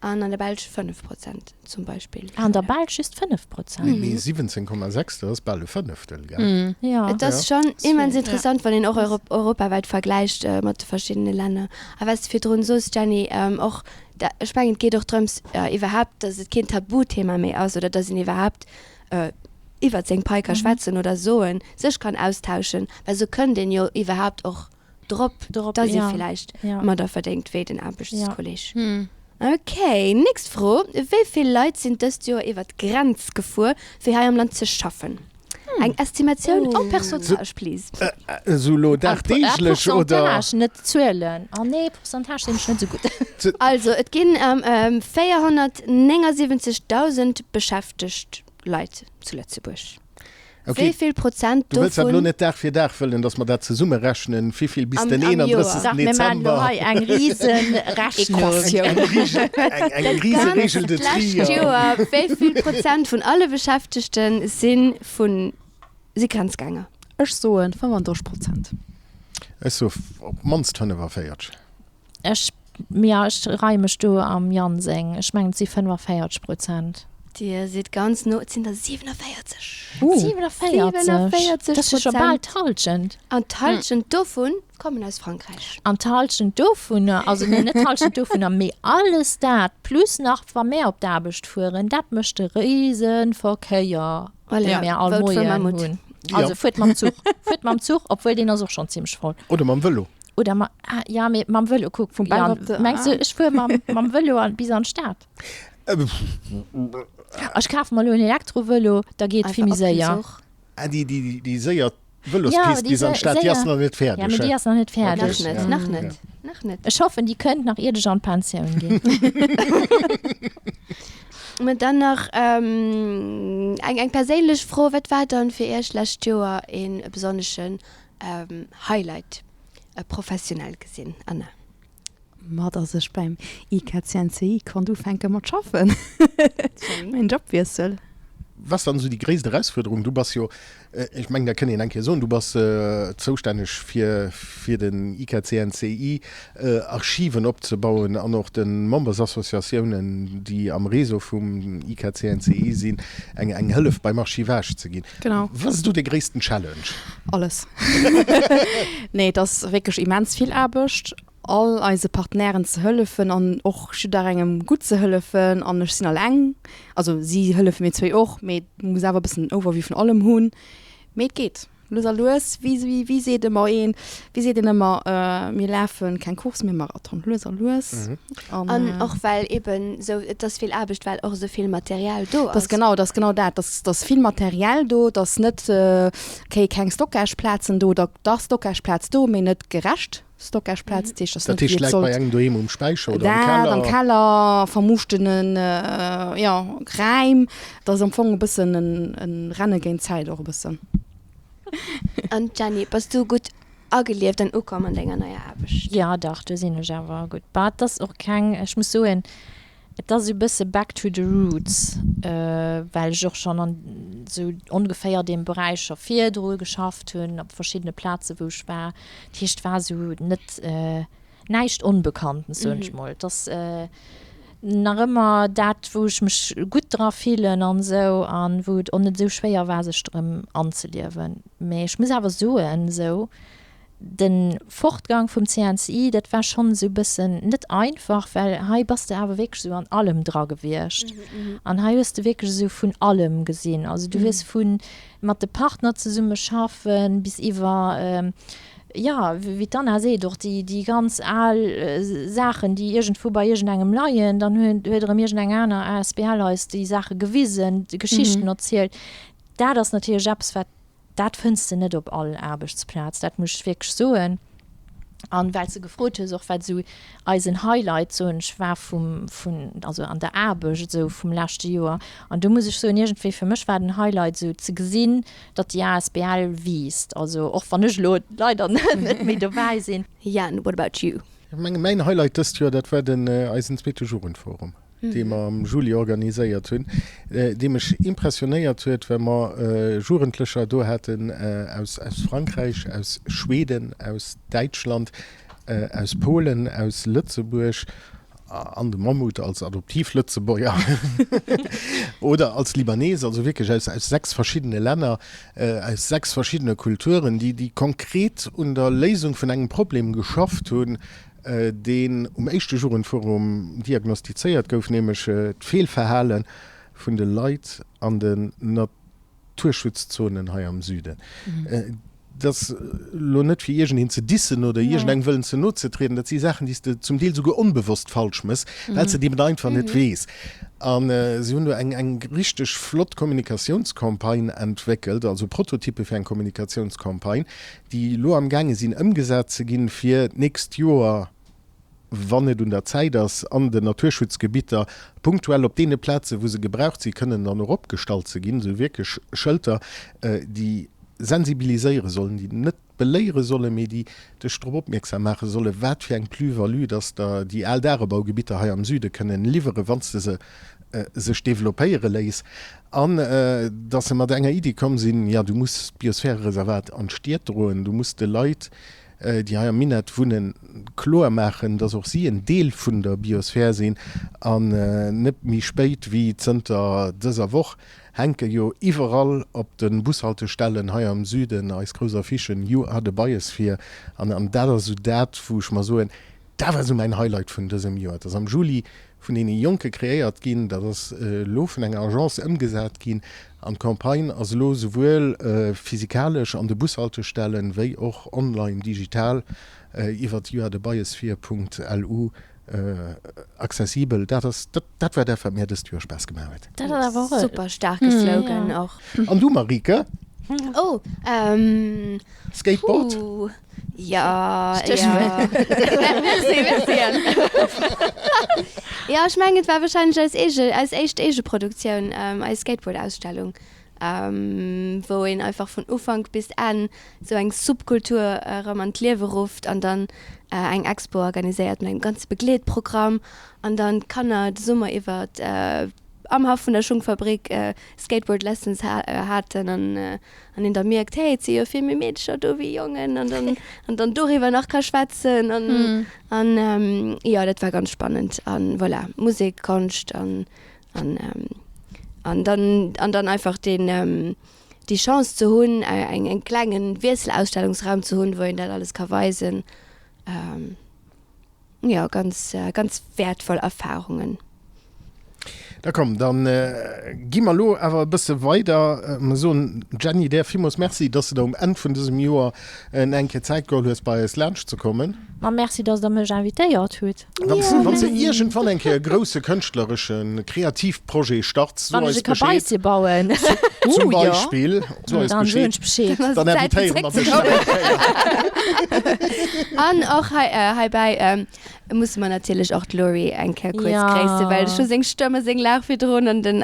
An an der Belsch 5 Prozent zum Beispill. Ah, an der Belsch just 5 Prozent? Nee, mee 17,6, dat ass bal e Fënneftel, gell? Jo. Et ass schonn immens interessant, wann een och europawäit vergläicht mat de verschiddene Länner. A wat s de virdrun soos, Jenny, och, ech mengen, et geet och drëms iwwerhaapt, datt et keen Tabuthema méi ass oder datt een iwwerhaapt iwwert seng Pai ka schwätzen oder soen, sech kann austauschen, well esou kënnt een jo iwwerhaapt och drop, datt ee villäicht manner verdéngt wéi den Aarbechtskolleeg. Ok, nächst Fro, Wéi vill Leit sinn dëst Joer iwwer d'Grenz gefuer, fir hei am Land ze schaffen? Eng Estimatioun en Pourcentage, please. Esou lo dagdeeglech oder? Pourcentage, net Zuelen. Oh nee, Pourcentage sinn ech net esou gutt. Also, et ginn 479.000 beschäftegt Leit zu Lëtzebuerg. Okay. Wéi vill Prozent Du wëlls dat elo dovun net Dag fir Dag wëllen, datt mer dat zesumme rechnen, wivill bis Am- den am Joer. 31. Dach, mir maachen elo Dezember. hei eng risen Rechnung. Equatioun. Eng riesen, eng, eng riese Dat Regel de ganzt lescht tri. Joer, wéi vill Prozent vun alle Beschäftegte si vun si Grenzgänger? Ech soen 35 Prozent. Ech soe op d'mannst 45. Ech, jo, ech reie mech do am Yann seng. Ech mengen, et si 45 Prozent. Dir sidd ganz no, et sinn der 47. 47? 47 Dat ass jo scho bal Prozent. d'Hallschent. An d'Hallschent dovun kommen aus Frankräich. An d'Hallschent dovunner, also nee, net d'Hallschent dovunner, mee alles dat plus nach, wa mär op d'Aarbecht fueren, dat mécht e rise Verkéier, Voilà, dee mär all vote for Moien Mammut. hunn. Also fuert mam Zuch, fuert mam Zuch, obwuel deen ass och schonn zimmlech voll. Oder mam Vëlo. Oder ma, ah, ja, mee mam Vëlo, kuck, Vum Bau Jan, op de mengs du, A. ech fuer mam, mam Vëlo an, bis an d'Stad? Ech kafe mer elo en Elektrovëlo, da geet et vill Einfach méi op den séier. Zuch. Ah, déi, déi, déi séier Ja, Vëlospist déi bis an d'Stad, déi ass séier. nach net Ja, fäerdeg, mee déi he? ass nach net Nach fäerdeg. net, Ja. nach net, nach net. Ech hoffen, déi kënnt nach iert ech an d'Pensioun ginn. Mä dann nach eng, eng perséinlech Fro, Wat war dann fir Iech lescht Joer ee besonneschen Highlight professionell gesinn, Anna? Ma dass ech beim IKCNCI konnt ufänke mat schaffen, mäin Jobwiessel. Was ass dann esou déi gréisst Erausfuerderung? Du bass jo, ech mengen dat kënnt een eng Kéier soen, du bass zoustänneg fir fir den IKCNCI Archiven opzebauen an och de Membersassociatiounen, déi am Réseau vum IKCNCI sinn, eng eng Hëllef beim Archivage ze ginn. Genau. Was ass do dee gréissten Challenge? Alles. Nee, et ass wierklech immens vill Aarbecht, all eise Partenairen ze hëllefen an och jidderengem gutt ze hëllefen. An ech sinn alleng, also si hëllefe mir zwéi och, mee et muss awer e bëssen en Overview vun allem hunn. Mee et geet lues a lues. Wéi wéi seet ëmmer een, wéi seet een ëmmer, mir lafe keng Course, mee Marathon. Lues a lues. An och well eben esou, et ass vill Aarbecht, well och esou vill Material do ass. Genau, et ass genau dat, et ass vill Material do, et ass net, okay, keng Stockageplazen do, oder dach Stockageplaz do, mee net gerecht Stockageplaz. Dat heescht, et ass Dat net wéi heescht, et läit sollt. bei engem doheem um Späicher oder am Dat, am Keller? Keller, vermuuschtenen, jo, Räim. Et ass am Fong e bëssen e Renne géint d'Zäit och e bëssen. An Jenny, bass du gutt agelieft an ukomm an denger neier Aarbecht? Jo, dach, do sinn ech awer gutt. Bah, et ass och keng, ech muss soen, et ass esou e bësse back to the roots, well ech och schonn an esou ongeféier deem Beräich scho virdru geschafft hunn, op verschiddene Plaze wou ech war. Dat heescht, et war esou net näischt Onbekanntes, soen ech mol. Et ass nach ëmmer dat, wou ech mech gutt dra fillen an esou, an wou et och net esou schwéier war, sech erëm anzeliewen. Mee ech muss awer soen, esou de Fortgang vum CNCI, dat war schonn esou e bëssen net einfach, well hei bass de awer wierklech esou an allem dra gewiescht an hei hues de wierklech esou vun allem gesinn. Also du hues vu mat de Partner zesumme schaffen bis iwwer, jo, wéi d'Anna seet, och déi, déi ganz al Saachen, déi iergendwou bei iergendengem leien, dann huet erëm iergendeng aner asbl eis déi Saache gewisen, Geschichten erzielt. Dat ass natierlech eppes, wat Dat fënns de net op all Aarbechtsplaz, dat muss ech wierklech soen. An well s de gefrot hues och, wat esou eisen Highlight, soen ech, war vum, vun, also an der Aarbecht esou vum leschte Joer. An do muss ech soen, iergendwéi fir mech war den Highlight esou ze gesinn, datt déi asbl wiisst. Also och wann ech elo leider net méi dobäi sinn. Jan, what about you? Ech menge mäin Highlight dëst Joer, dat war den eisen zweete Jugendforum. dee mer am Juli organiséiert hunn, dee mech impressionéiert huet, well mer Jugendlecher do haten aus Frankräich, aus Schweden, aus Däitschland, aus Polen, aus Lëtzebuerg an de Mammut als Adoptiv-Lëtzebuerger oder als Libanese, also wierklech aus 6 verschiddene Länner, aus 6 verschiddene Kulturen, déi konkret un der Léisung vun engem Problem geschafft hunn, deen um éischte Jugendforum diagnostizéiert gouf, nämlech d'Feelverhale vun de Leit an den Naturschutzzonen hei am Süden. Dat ass elo net fir iergendeen ze dissen oder iergendengem wëllen ze no ze trieden, dat si Saachen, déi s de zum Deel souguer onbewosst falsch mëss, well s de et eben einfach net weess. A si hunn do eng eng richteg flott Kommunikatiounscampagne entwéckelt, also Prototyppe fir eng Kommunikatiounscampagne, déi elo amgaange sinn ëmgesat ze ginn, fir d'nächst Joer, wann et un der Zäit ass, an den Naturschutzgebitter punktuell op deene Plazen, wou se gebraucht sinn, kënnen dann och opgestallt ze ginn, esou wierklech Schëlter, déi sensibiliséiere sollen, déi net beléiere sollen, mee déi dech drop opmierksam maache sollen, wat fir eng Plus-value dass der déi al Dagebaugebitter hei am Süde kënnen liwweren, wann s de se sech developpéiere léiss. An dass se mat enger Iddi komm sinn, Jo, du muss d'Biosphärereservat an d'Stied droen, du muss de Leit, déi hei am Minett wunnen, kloer maachen, dass och si en Deel vun der Biosphär sinn. An net méi spéit wéi zënter dëser Woch hänke jo iwwerall op de Bushaltestellen hei am Süden eis grouss Affichen You are the Biosphere. An dat ass esou dat, wou ech mer soen, dat war esou mäin Highlight vun dësem Joer. Et ass am Juli vun deene Jonke kreéiert ginn, dat ass elo vun enger Agence ëmgesat ginn an d'Campagne ass elo souwuel physikalesch an de Bushaltestellen, wéi och online, digital iwwert youarethebiosphere.lu accessibel. Dat ass, dat war dat, wat mär dëst Joer Spaass gemaach huet. Dat ass awer och e super staarke Slogan och. An du Marieke? Oh, ähm, Skateboard? Puh. Ja, ja. Merci, merci, Anne. Ja, ech mengen, et war wahrscheinlech eis eege, eis éischt Eegeproduktioun, eis Skateboard-Ausstellung, wou een einfach vun Ufank bis Enn esou eng Subkultur erëm an d'Liewe rufft an dann eng Expo organiséiert mat engem ganze Begleetprogramm an dann d'Kanner de Summer iwwer am Haff vun der Schungfabrik Skateboard Lessons haten an an een da mierkt, hey, et si jo vill méi Meedecher do wéi Jongen an dann an dann doriwwer nach ka schwätzen an an jo, dat war ganz spannend an voilà, Musek, Konscht an an an dann an dann einfach deen déi Chance ze hunn, eng eng klengen Wiesselausstellungsraum ze hunn, wou een dat alles ka weisen. Jo, ganz, ganz wäertvoll Erfahrungen. Da komm, da gi mer elo awer e bësse weider. Mer soen Jenny där villmools Merci, dass de der um Enn vun dësem Joer eng Kéier Zäit geholl hues, bei eis laanscht ze kommen. Ma merci, dass der mech invitéiert hutt. Wann s de iergendwann eng Kéier e grousse kënschtlereschen Kreativprojet starts, so eis Bescheed. Wann ech e Kabaissie bauen. Zum Beispill, so eis Bescheed. Dann invitéiere mer dech nach eng Kéier. An och hei heibäi musse mer natierlech och d'Laurie eng Kéier kuerz gréissen, well ech hu seng Stëmm a seng Laach virdrun an den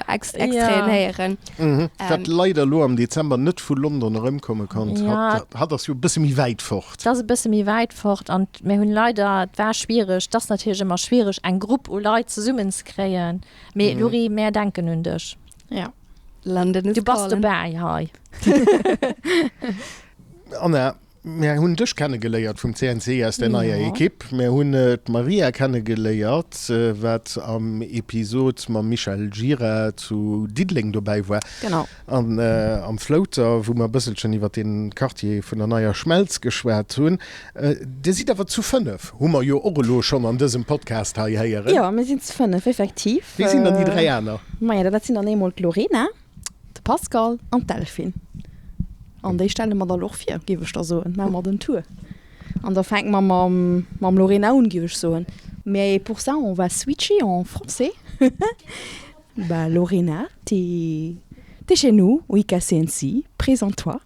Extraiten héieren. Wat leider elo am Dezember net vu London erëmkomme konnt. Hatt ass jo e bësse méi wäit fort. Et ass e bësse méi wäit fort an mir hunn leider, et war schwiereg, et ass natierlech ëmmer schwiereg eng Grupp u Leit zesummen ze kréien, mee Laurie, mär denken un dech. Ja. London is Du bass calling. dobäi hei. Anna, mär hunn dech kennegeléiert vum CNC aus der neier Ekipp. Mär hunn d'Maria kennegeléiert, wat am Episod mam Michel Gira zu Diddeleng dobäi war. Genau. An am Floater, wou mer e bësselchen iwwer dee Quartier vun der Neier Schmelz geschwat hunn. Dir sidd awer zu 5, hu mer jo och elo schonn an dësem Podcast hei héieren. Jo, mir sinn zu 5, effektiv. Wie sinn dann déi 3 aner? Maja, dat sinn dann eemol d'Lorena, de Pascal an d'Delphine. An déi stelle mer da lo och vir, géif ech da soen. Maache mer den Tour. An da fänke mer mam, mam Lorena un, géif ech soen. Mais pour ça, on va switcher en français. Bah Lorena, t'es t'es chez nous au IKCNC, présente-toi.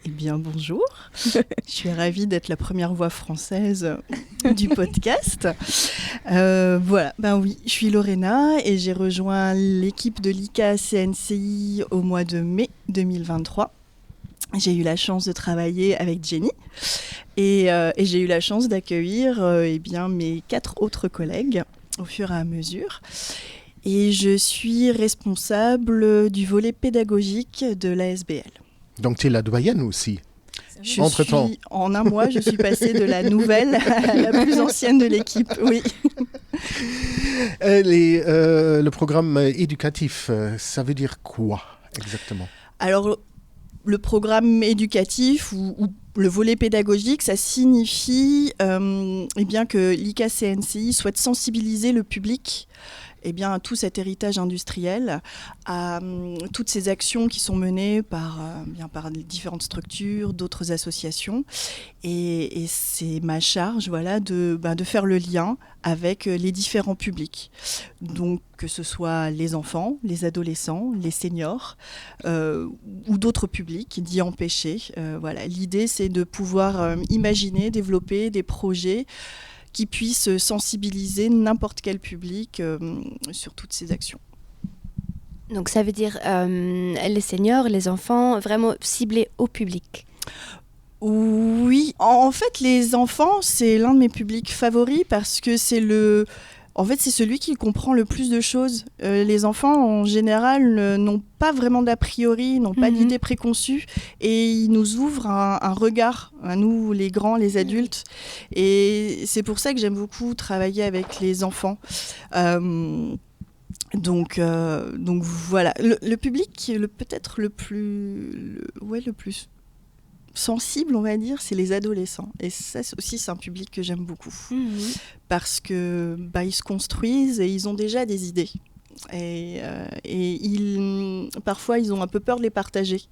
Eh bien bonjour, je suis ravie d'être la première voix française du podcast. Euh, voilà, ben oui, je suis Lorena et j'ai rejoint l'équipe de l'IKCNCI au mois de mai 2023. J'ai eu la chance de travailler avec Jenny et, euh, et j'ai eu la chance d'accueillir euh, eh bien mes quatre autres collègues au fur et à mesure. Et je suis responsable du volet pédagogique de l'ASBL. Donc tu es la doyenne aussi je entre temps. Suis, en un mois, je suis passée de la nouvelle à la plus ancienne de l'équipe. Oui. Euh, les, euh, le programme éducatif, euh, ça veut dire quoi exactement Alors le programme éducatif ou, ou le volet pédagogique, ça signifie euh, eh bien que l'IKCNCI souhaite sensibiliser le public. eh bien, à tout cet héritage industriel, à hum, toutes ces actions qui sont menées par, euh, bien, par différentes structures, d'autres associations. Et, et c'est ma charge voilà, de, ben, de faire le lien avec euh, les différents publics. Donc que ce soit les enfants, les adolescents, les seniors euh, ou d'autres publics d'y empêcher. Euh, voilà. L'idée c'est de pouvoir euh, imaginer, développer des projets qui puissent sensibiliser n'importe quel public euh, sur toutes ces actions. Donc ça veut dire euh, les seniors, les enfants vraiment ciblés au public. Oui, en fait les enfants c'est l'un de mes publics favoris parce que c'est le en fait c'est celui qui comprend le plus de choses. Euh, les enfants en général n'ont pas vraiment d'a priori, n'ont pas mm -hmm. d'idées préconçues et ils nous ouvrent un, un regard à nous les grands, les adultes et c'est pour ça que j'aime beaucoup travailler avec les enfants. Euh, donc euh, donc voilà le, le public qui est le peut-être le plus le, ouais, le plus sensible on va dire c'est les adolescents et ça aussi c'est un public que j'aime beaucoup mmh. parce que bah, ils se construisent et ils ont déjà des idées et, euh, et ils parfois ils ont un peu peur de les partager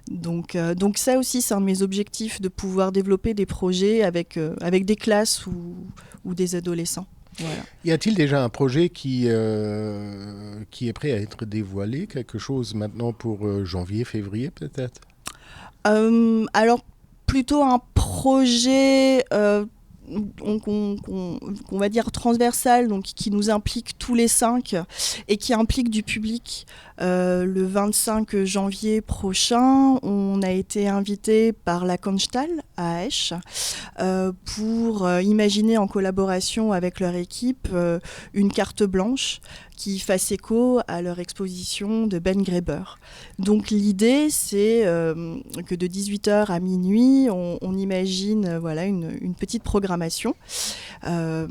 donc euh, donc ça aussi c'est un de mes objectifs de pouvoir développer des projets avec euh, avec des classes ou, ou des adolescents voilà. Y a-t-il déjà un projet qui euh, qui est prêt à être dévoilé quelque chose maintenant pour euh, janvier février peut-être euh, alors plutôt un projet euh, qu'on qu qu va dire transversal donc qui nous implique tous les cinq et qui implique du public euh, le 25 janvier prochain on a été invité par la Constal à Esch euh, pour euh, imaginer en collaboration avec leur équipe euh, une carte blanche qui fasse écho à leur exposition de Ben Greber. Donc l'idée c'est euh, que de 18h à minuit on, on imagine euh, voilà une, une petite programmation euh,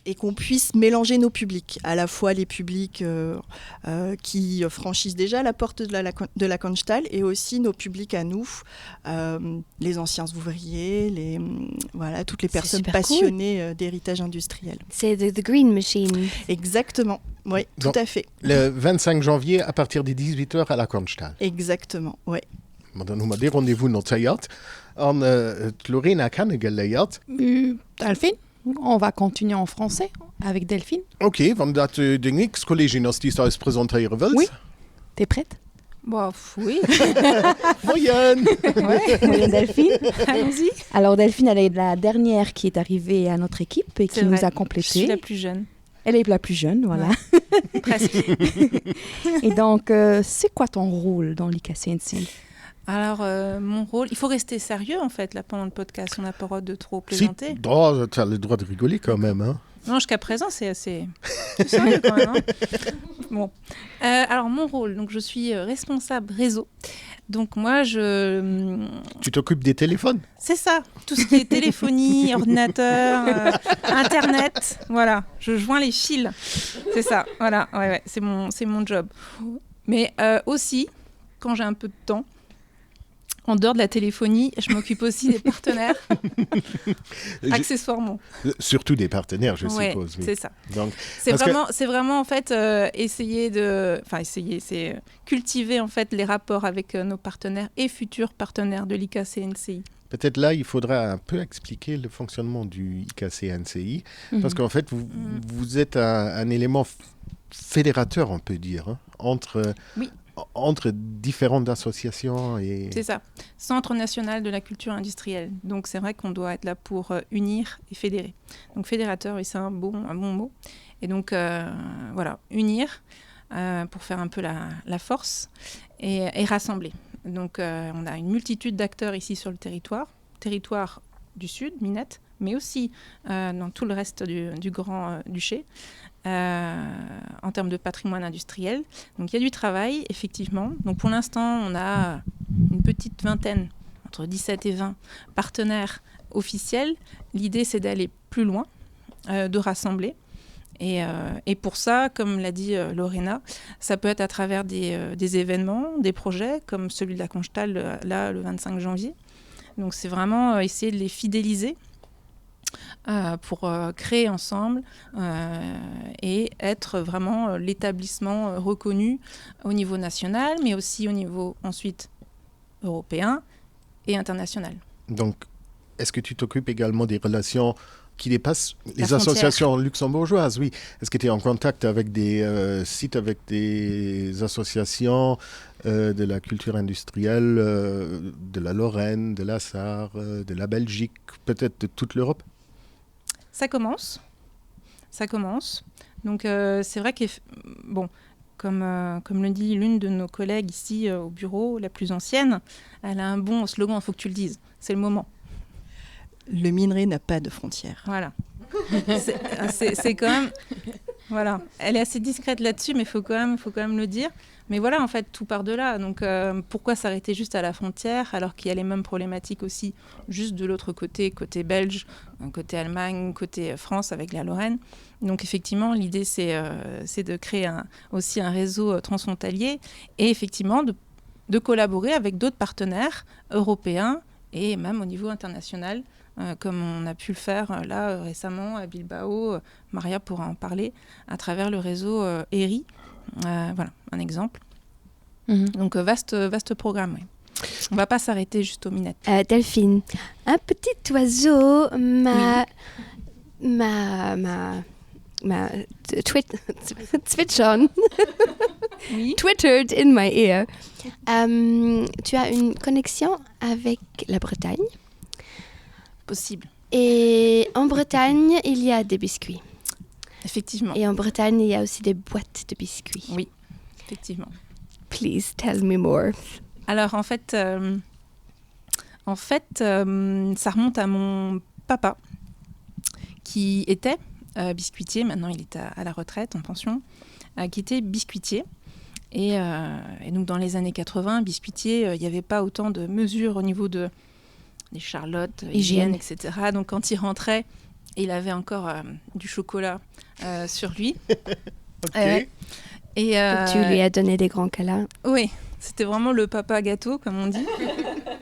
et qu'on puisse mélanger nos publics, à la fois les publics euh, euh, qui franchissent déjà la porte de la, de la Constal et aussi nos publics à nous, euh, les anciens ouvriers, les, voilà, toutes les personnes passionnées cool. Euh, d'héritage industriel. C'est the, the Green Machine. Exactement. Oui, tout Donc, à fait. Le 25 janvier à partir des 18h à la Constal. Exactement, oui. Ma dann hu mer dee Rendez-vous notéiert an d'Lorena kennegeléiert. Delphine, on va continuer en français avec Delphine. Ok, wann dat deng nächst Kolleegin ass, déi s de eis presentéiere wëlls. Oui. T'es prête? Bof, oui. Moien! Moien Delphine. Allons-y. Alors Delphine, elle est la dernière qui est arrivée à notre équipe et qui nous a complété. Je suis la plus jeune. Elle est la plus jeune, voilà. Ouais. Presque. et donc, euh, c'est quoi ton rôle dans l'IKCNC Alors, euh, mon rôle, il faut rester sérieux en fait là pendant le podcast, on n'a pas le droit de trop plaisanter. Si, oh, tu as le droit de rigoler quand même. Hein. Non, jusqu'à présent, c'est assez sérieux quand même. Hein. Bon. Euh, alors, mon rôle, donc je suis euh, responsable réseau. Donc moi, je... Hum, tu t'occupes des téléphones C'est ça, tout ce qui est téléphonie, ordinateur, euh, internet, voilà, je joins les fils. C'est ça, voilà, ouais, ouais, c'est mon, mon job. Mais euh, aussi, quand j'ai un peu de temps, en dehors de la téléphonie, je m'occupe aussi des partenaires, accessoirement. Surtout des partenaires, je ouais, suppose. Oui. C'est ça. C'est vraiment, que... vraiment en fait euh, essayer de, enfin essayer, c'est cultiver en fait les rapports avec euh, nos partenaires et futurs partenaires de l'IKCNCI. Peut-être là, il faudra un peu expliquer le fonctionnement du IKCNCI, mm -hmm. parce qu'en fait, vous, mm. vous êtes un, un élément fédérateur, on peut dire, hein, entre oui entre différentes associations et c'est ça centre national de la culture industrielle donc c'est vrai qu'on doit être là pour euh, unir et fédérer donc fédérateur et c'est un bon un bon mot et donc euh, voilà unir euh, pour faire un peu la, la force et, et rassembler donc euh, on a une multitude d'acteurs ici sur le territoire territoire du sud minette mais aussi euh, dans tout le reste du, du grand euh, duché euh, en termes de patrimoine industriel. Donc il y a du travail, effectivement. Donc pour l'instant, on a une petite vingtaine, entre 17 et 20 partenaires officiels. L'idée, c'est d'aller plus loin, euh, de rassembler. Et, euh, et pour ça, comme l'a dit euh, Lorena, ça peut être à travers des, euh, des événements, des projets, comme celui de la Conchtal, euh, là, le 25 janvier. Donc c'est vraiment euh, essayer de les fidéliser. Euh, pour euh, créer ensemble euh, et être vraiment euh, l'établissement euh, reconnu au niveau national, mais aussi au niveau ensuite européen et international. Donc est-ce que tu t'occupes également des relations qui dépassent les La associations luxembourgeoises oui est-ce que tu es en contact avec des euh, sites avec des associations euh, de la culture industrielle euh, de la Lorraine de la Sarre euh, de la Belgique peut-être de toute l'Europe ça commence ça commence donc euh, c'est vrai que bon comme euh, comme le dit l'une de nos collègues ici euh, au bureau la plus ancienne elle a un bon slogan faut que tu le dises c'est le moment le minerai n'a pas de frontières voilà c'est quand même voilà elle est assez discrète là dessus mais faut quand même faut quand même le dire mais voilà en fait tout par de là donc euh, pourquoi s'arrêter juste à la frontière alors qu'il y a les mêmes problématiques aussi juste de l'autre côté côté belge côté allemagne côté france avec la lorraine donc effectivement l'idée c'est euh, de créer un, aussi un réseau euh, transfrontalier et effectivement de, de collaborer avec d'autres partenaires européens et même au niveau international euh, comme on a pu le faire euh, là euh, récemment à Bilbao, euh, Maria pourra en parler à travers le réseau euh, ERI. Euh, voilà un exemple. Mm -hmm. Donc euh, vaste, vaste programme. Oui. On va pas s'arrêter juste aux minettes. Euh, Delphine, un petit oiseau m'a oui. m'a m'a m'a twit zwitschern oui. twittered in my ear. Euh, tu as une connexion avec la Bretagne Possible. Et en Bretagne, il y a des biscuits. Effectivement. Et en Bretagne, il y a aussi des boîtes de biscuits. Oui, effectivement. Please tell me more. Alors en fait, euh, en fait euh, ça remonte à mon papa qui était euh, biscuitier, maintenant il est à, à la retraite en pension, euh, qui était biscuitier. Et, euh, et donc dans les années 80, biscuitier, euh, il n'y avait pas autant de mesures au niveau de des charlottes, hygiène, etc. Donc quand il rentrait, il avait encore euh, du chocolat euh, sur lui. okay. euh, et euh, donc, tu lui as donné des grands câlins. Oui, c'était vraiment le papa gâteau comme on dit.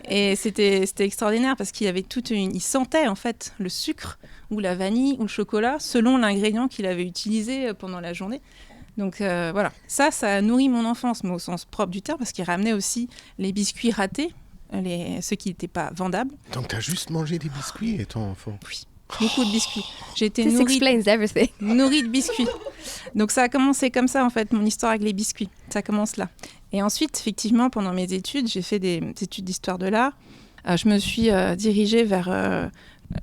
Et c'était extraordinaire parce qu'il avait toute une il sentait en fait le sucre ou la vanille ou le chocolat selon l'ingrédient qu'il avait utilisé euh, pendant la journée. Donc euh, voilà, ça ça a nourri mon enfance mais au sens propre du terme parce qu'il ramenait aussi les biscuits ratés, les ceux qui n'étaient pas vendables. Donc tu as juste mangé des biscuits étant enfant. Oui beaucoup de biscuits. J'ai été nourrie, nourrie de biscuits. Donc ça a commencé comme ça en fait mon histoire avec les biscuits. Ça commence là. Et ensuite effectivement pendant mes études, j'ai fait des études d'histoire de l'art. Euh, je me suis euh, dirigée vers, euh,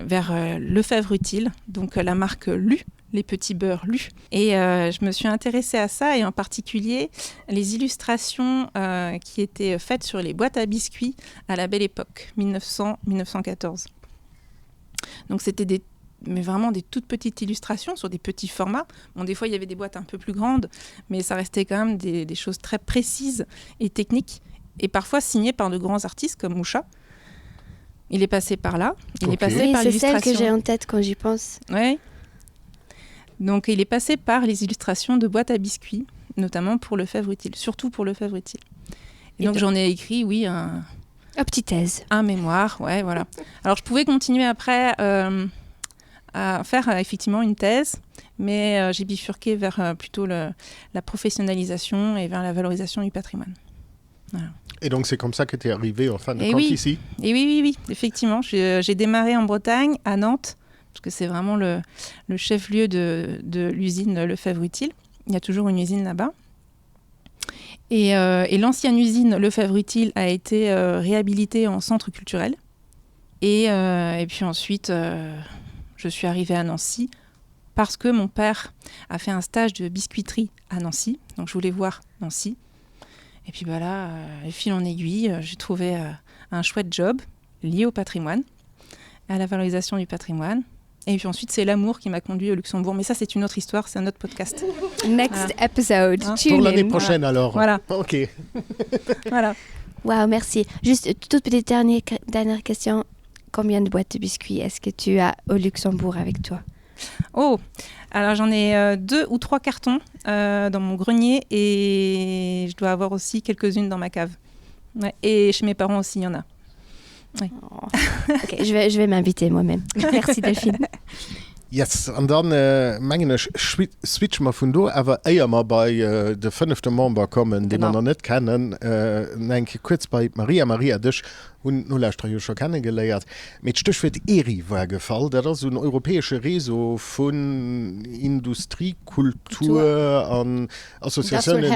vers euh, Lefebvre utile, donc euh, la marque Lu les petits beurres lus. Et euh, je me suis intéressée à ça et en particulier les illustrations euh, qui étaient faites sur les boîtes à biscuits à la belle époque 1900 1914. Donc c'était des mais vraiment des toutes petites illustrations sur des petits formats. Bon, des fois il y avait des boîtes un peu plus grandes, mais ça restait quand même des, des choses très précises et techniques et parfois signées par de grands artistes comme Moucha. Il est passé par là, il okay. est passé oui, par c'est celle que j'ai en tête quand j'y pense. Oui. Donc il est passé par les illustrations de boîtes à biscuits, notamment pour le Fèvre utile, surtout pour le Fèvre utile. Et, et donc j'en ai écrit oui un un petit thèse. Un mémoire, ouais voilà. Alors je pouvais continuer après euh, à faire euh, effectivement une thèse, mais euh, j'ai bifurqué vers euh, plutôt le, la professionnalisation et vers la valorisation du patrimoine. Voilà. Et donc c'est comme ça que tu es arrivé en fin de et compte oui. ici Et oui, oui, oui, effectivement, euh, j'ai démarré en Bretagne, à Nantes, parce que c'est vraiment le, le chef-lieu de, de l'usine Lefebvre Utile. Il y a toujours une usine là-bas. Et, euh, et l'ancienne usine Lefebvre Utile a été euh, réhabilitée en centre culturel. Et, euh, et puis ensuite, euh, je suis arrivée à Nancy parce que mon père a fait un stage de biscuiterie à Nancy. Donc je voulais voir Nancy. Et puis bah là, euh, fil en aiguille, euh, j'ai trouvé euh, un chouette job lié au patrimoine, à la valorisation du patrimoine. Et puis ensuite, c'est l'amour qui m'a conduit au Luxembourg. Mais ça, c'est une autre histoire, c'est un autre podcast. Next voilà. episode. Hein Pour l'année prochaine voilà. alors. Voilà. Ok. voilà. Wow, merci. Juste toute petite dernière, dernière question. Combien de boîtes de biscuits est-ce que tu as au Luxembourg avec toi Oh, alors j'en ai euh, deux ou trois cartons euh, dans mon grenier et je dois avoir aussi quelques-unes dans ma cave. Ouais. Et chez mes parents aussi, il y en a. Ouais. Oh. Okay, je vais, je vais m'inviter moi-même. Merci Delphine. Yes, an dann mengen ech switche mer vun do awer, éier mer bei de fënnefte Member kommen, dee mer nach net kennen, nach eng Kéier kuerz bei d'Maria. Maria, dech hunn d'Nolauschterer jo scho kennegeléiert, mee d'Stéchwuert ERI war gefall. Dat ass esou en europäesche Réseau vun Industrie, Kultur an Associatiounen,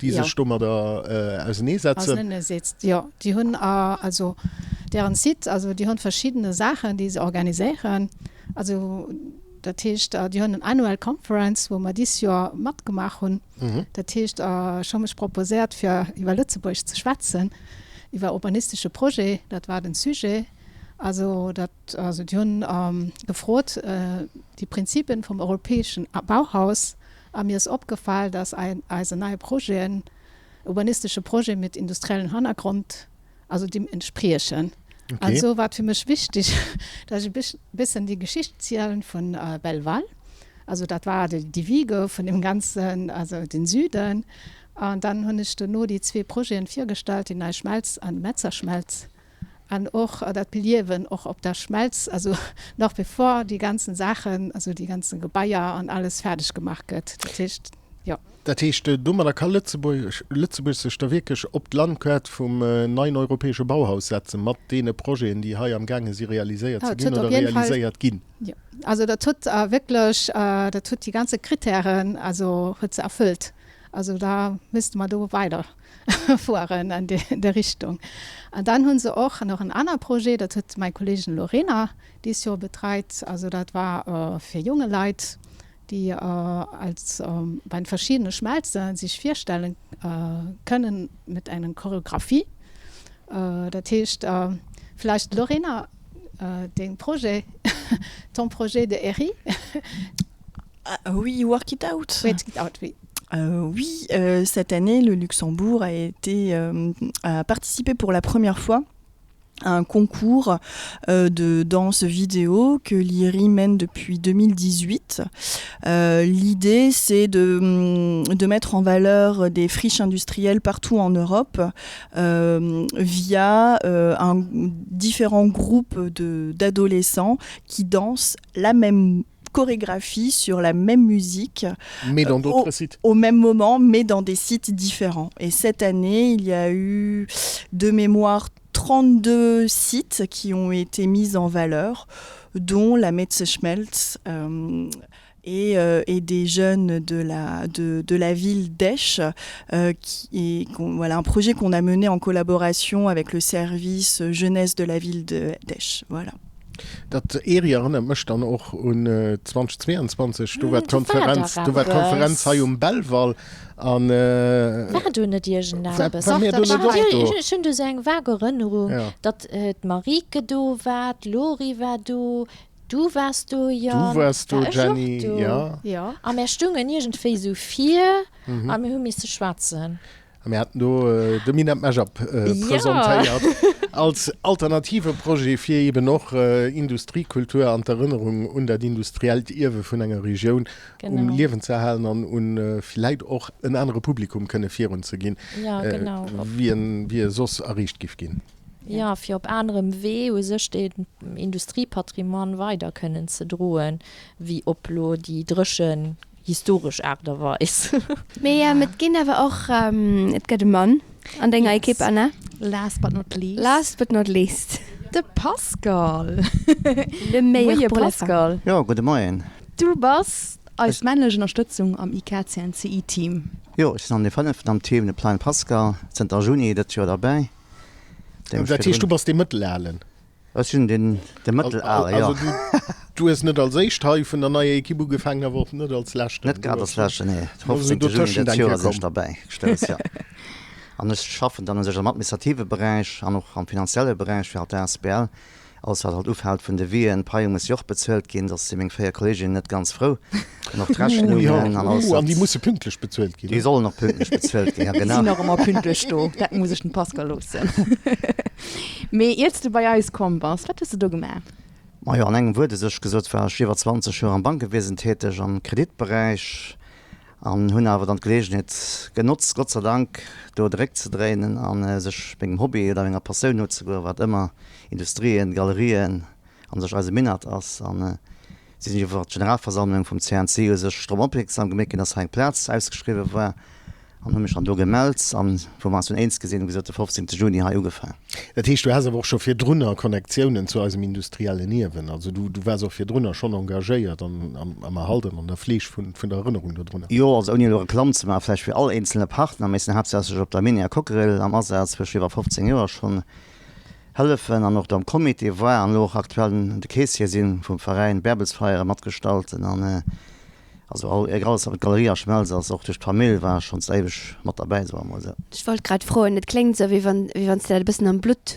déi sech domadder auseneesetzen. Auseneesetzt, jo. Déi hunn also deren Site, also déi hunn verschiddene Saachen, déi se organiséieren. Also dat heescht, déi hunn en Annual Conference, wou mer dis Joer matgemaach hunn. Dat heescht, ech hu mech proposéiert, fir iwwer Lëtzebuerg ze schwätzen, iwwer urbanistesche Projet, dat war den Sujet. Also dat, also déi hunn gefrot, déi Prinzipien vum europäeschen Bauhaus, a mir ass opgefall, dass eise neie Projeten, urbanistesche Projet mit industriellen Hannergrond, also deem entspriechen. An esou war et fir mech wichtig, dass ech e bëssen déi Geschicht zielen vun Belval. Also dat war déi Wiege vun deem ganzen, also den Süden. An dann hunn ech duerno déi zwee Projeten virgestallt, déi Nei Schmelz an Metzerschmelz. An och dat Beliewen och op der Schmelz, also nach bevor déi ganzen Saachen, also déi ganzen Gebaier an alles fäerdeg gemaach gëtt. Dat heescht, jo. Dat heescht, domadder ka Lëtzebuerg, Lëtzebuerg sech da wierklech op d'Landkaart vum neien europäesche Bauhaus setzen, mat deene Projeten, déi hei am gaange si realiséiert ze ginn oder realiséiert ginn. Jo, also dat huet wierklech, dat huet déi ganze Kritären, also huet se erfüllt. Also da misste mer do weider fueren an déi Richtung. An dann hu se och nach en aner Projet, dat huet mäi Kollegen Lorena dees Joer betreit, also dat war fir junge Leit, déi als bei den verschiedene Schmelzen sich virstellen kënnen mit einer Choreografie. Dat heescht, vielleicht Lorena, deng Projet, ton projet de RI. Oui, Work It Out. Work It Out, oui. Euh, oui, euh, cette année, le Luxembourg a été euh, a participé pour la première fois un concours euh, de danse vidéo que l'IRI mène depuis 2018. Euh, L'idée c'est de, de mettre en valeur des friches industrielles partout en Europe euh, via euh, un différents groupes d'adolescents qui dansent la même chorégraphie sur la même musique mais dans euh, au, sites. au même moment mais dans des sites différents et cette année il y a eu de mémoire 32 sites qui ont été mis en valeur dont la Metzeschmelz euh, et, euh, et des jeunes de la, de, de la ville d'Esch euh, qui est qu voilà un projet qu'on a mené en collaboration avec le service jeunesse de la ville de d'Esch voilà. Dat Eri erënnert mech dann och un 2022, do war d'Konferenz, do war d'Konferenz hei um Belval an. War do net iergendeppes? War mir do net och do? Ech hunn do esou eng vag Erënnerung, datt d'Marieke do war, d'Lori war do, du waars do, Yann, Du waars do, war ech och Jenny, do? jo. A mär stungen iergendwéi esou vir a mir hu misse schwätzen. A mir haten do de Minett Mashup presentéiert als alternative Projet, fir eeben och Industriekultur an d'Erënnerung un dat industriellt Ierwe vun enger Regioun um Liewen ze erhalen an un villäit och en anere Publikum kënne virunzeginn, wéi en wéi e soss erreecht giff ginn. Jo, fir op anerem Wee u sech den Industriepatrimoine weider kënnen ze droen, wéi op lo déi dréchen historesch Aart a Weis. Mee et ginn awer och, et gëtt e Mann an denger Ekipp, Anna. Last but not least. Last but not least. De Pascal. Le meilleur pour la fin. Moie Pascal. Jo, gudde Moien. Du bass eis männlech Ënnerstëtzung am IKCNCI-Team. Jo, ech sinn an de fënneften am Team, de Plein Pascal, zënter Juni dëst Joer derbäi. Dat heescht, du bass dee Mëttelalen? Ech sinn deen de Mëttelale, jo. Also du, du hues net als éischt hei vun der neier Ekipp ugefaangen, awer och net als leschten. Net grad als leschten, nee. De 15. Juni dat Joer sinn ech derbäi gestouss, jo. An ech schaffen dann u sech am administrative Beräich an och am finanzielle Beräich fir halt d'ASBL. Alles wat halt ufält vun Devisen, Paie musse jo och bezuelt ginn, soss si meng 4 Kolleeginnen net ganz frou. An och d'Rechnungen an alles wat. An déi musse pünktlech bezuelt ginn. Déi sollen och pünktlech bezuelt ginn, ja genau. Déi sinn och ëmmer pünktlech do, dat muss ech dem Pascal loossen. Mee iert s du bei eis komm bass, wat hues du do gemaach? Majo, an engem Wuert u sech gesot war ech iwwer 20 Joer am Bankewiesen täteg, am Kreditberäich, an hunn awer dann d'Geleegenheet genotzt, Gott sei Dank, do de Réck ze dréinen a sech mengem Hobby oder menger Passioun nozegoen, wat ëmmer Industrien, Galerien an sech eise Minett ass. An. Si sinn iwwer d'Generalversammlung vum CNC u sech drop opmierksam gemeet ginn, dass hei eng Plaz ausgeschriwwe war an hu mech dann do gemellt an wou mer eis dunn eens gi sinn, hu gesot de 15 Juni hei ugefaang. Dat heescht, du has awer och scho virdrunner Connectiounen zu eisem industriellen Ierwen, also du du waars och virdrunner schonn engagéiert an am Erhalt an an der Fleeg vun vun der Erënnerung dodrunner. Jo, also ouni elo Reklamm ze maachen, vläicht fir all eenzelne Partner, mir sinn haaptsächlech op der Minière Cockerill am Asaz, wou ech iwwer 15 Joer schonn hëllefen an och do am Comité war an elo och aktuell de Caissier sinn vum Veräin Bäerbelsfeier matgestalten an also all egal wat mat Galerie a Schmelz ass, och duerch d'Famill war ech schonns éiweg mat derbäi, soe mer mol esou. Ech wollt grad froen, et kléngt esou wéi wann wéi wann s de dat e bëssen am Blutt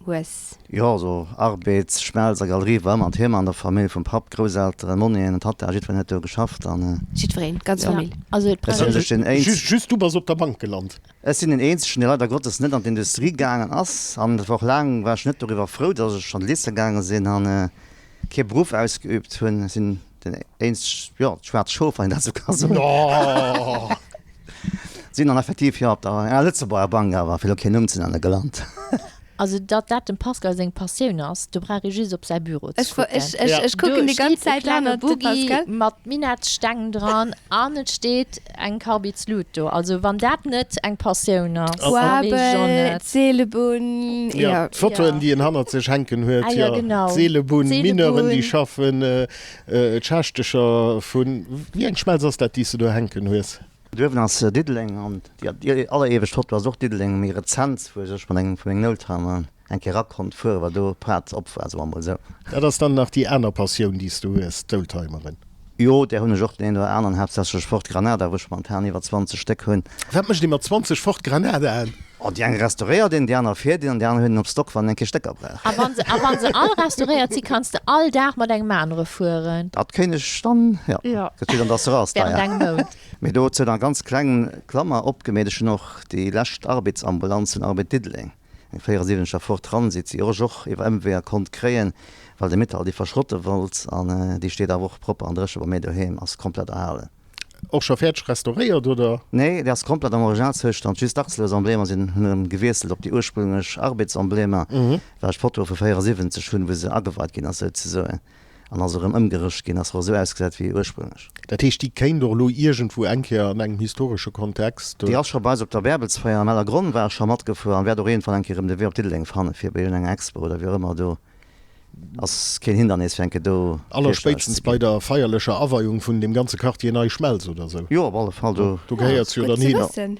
hues. Jo, also Arbed, Schmelz a Galerie war ëmmer en Thema an der Famill, vum Papp, Grousselteren, Monnien, Tatta, jiddwereen huet do geschafft an. Jiddwereen, d'ganz Famill. Also et Ech sinn u sech den Just just du bass op der Bank gelant. Ech sinn den eenzegen, dee leider Gottes net an d'Industrie gaangen ass. An et war och laang, war ech net doriwwer frou, datt ech an de Lycée gaange sinn an kee Beruff ausgeübt hunn. Ech sinn den eenzeg, jo, d'schwaarzt Schof, wann een dat esou ka soen. Sinn dann effektiv, jo, op der enger Lëtzebuerger Bank awer, fir elo keen Numm ze nennen, gelant. Also datt dat dem Pascal seng Passioun ass, do brauch ee just op säi Büro ze Ech wo- kucken. ech, ech, ech kucken Do déi ganz steet e Zäit klenge hannert de Buggy Pascal. mat Minettssteng dran an et steet eng Karbidslut do. Also wann dat net eng Passioun ass, da weess ech och Quabel, net. d'Seelebunn, Ja, ja. d'Fotoen, déi en hannert sech hänken huet, Ah ja, jo, genau. d'Seelebunn, d'Mineuren, déi D'Seelebunn. schaffen, d'Schaaschtecher vun, wéi eng Schmelz ass dat, déi s de do hänken hues? Duerwen ass Diddeleng an déi alleréiwescht Foto ass och Diddeleng, méi rezent, wou ech mat engem vu mengen Oldtimer eng Kéier era konnt fueren, well do Plaz op war, soe mer mol esou. Dat ass dann nach déi aner Passioun, déi s du hues, d'Oldtimeren? Jo, där hunn ech och den een oder aneren, haaptsächlech Ford Granada, wou ech momentan iwwer 20 Stéck hunn. Wat mécht ee mat 20 Ford Granadaen? Oh, déi eng restauréiert een, déi aner fiert een an déi aner huet een op Stock, wann een eng Kéier Stécker brauch. A wann se, a wann se all restauréiert sinn, kanns de all Dag mat engem anere fueren. Dat kéint ech dann, jo. Jo. Gëtt jo dann d'Assurance Während deier. engem Mount. Mee dozou dann ganz kleng Klammer opgemeet, ech hunn och déi lescht Arbeitsambulanz vun Arbed Diddeleng, eng 74 er Ford Transit, déi ech och iwwer Ëmweeër konnt kréien, well de Mittal déi verschrotte wollt an déi steet awer och propper an dréche bei mir doheem, ass komplett erhalen. Och scho fäerdeg restauréiert, oder? Nee, déi ass komplett am Originalzoustand, just d'Achselersemblemer sinn, hunn erëm gewiesselt op déi ursprünglech Arbedsemblemer, well ech d'Fotoe vu 74 hunn, wou se ageweit ginn ass souzesoen, an ass erëm ëmgerëscht ginn, ass erëm esou ausgesat wéi ursprünglech. Dat heescht, déi kéint och elo iergendwou eng Kéier an engem historesche Kontext. Déi ass scho bei eis op der Bäerbelsfeier am Ellergronn, war ech scho matgefuer an wäert och iergendwann eng Kéier erëm de Wee op Diddeleng fannen, fir bei iergendenger Expo oder wéi och ëmmer do Ass keen Hindernis fir eng Kéier do Allerspéitstens bei der feierlecher Aweiung vun deem ganze Quartier Nei Schmelz oder sou. Jo, op alle Fall, do. Do gehéiert se jo dann hin.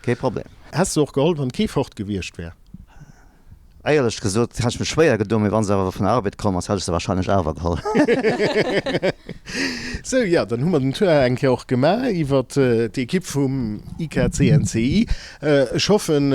Kee Problem. Häss se och geholl, wann kee fort gewiescht wär? Éierlech gesot hätt ech mech schwéier gedoen, mee wann se awer vun der Arbed komm ass, hätt ech se wahrscheinlech awer geholl. Sou, jo, dann hu mer den Tour eng Kéier och gemaach iwwer d'Ekipp vum IKCNCI. Ech hoffen,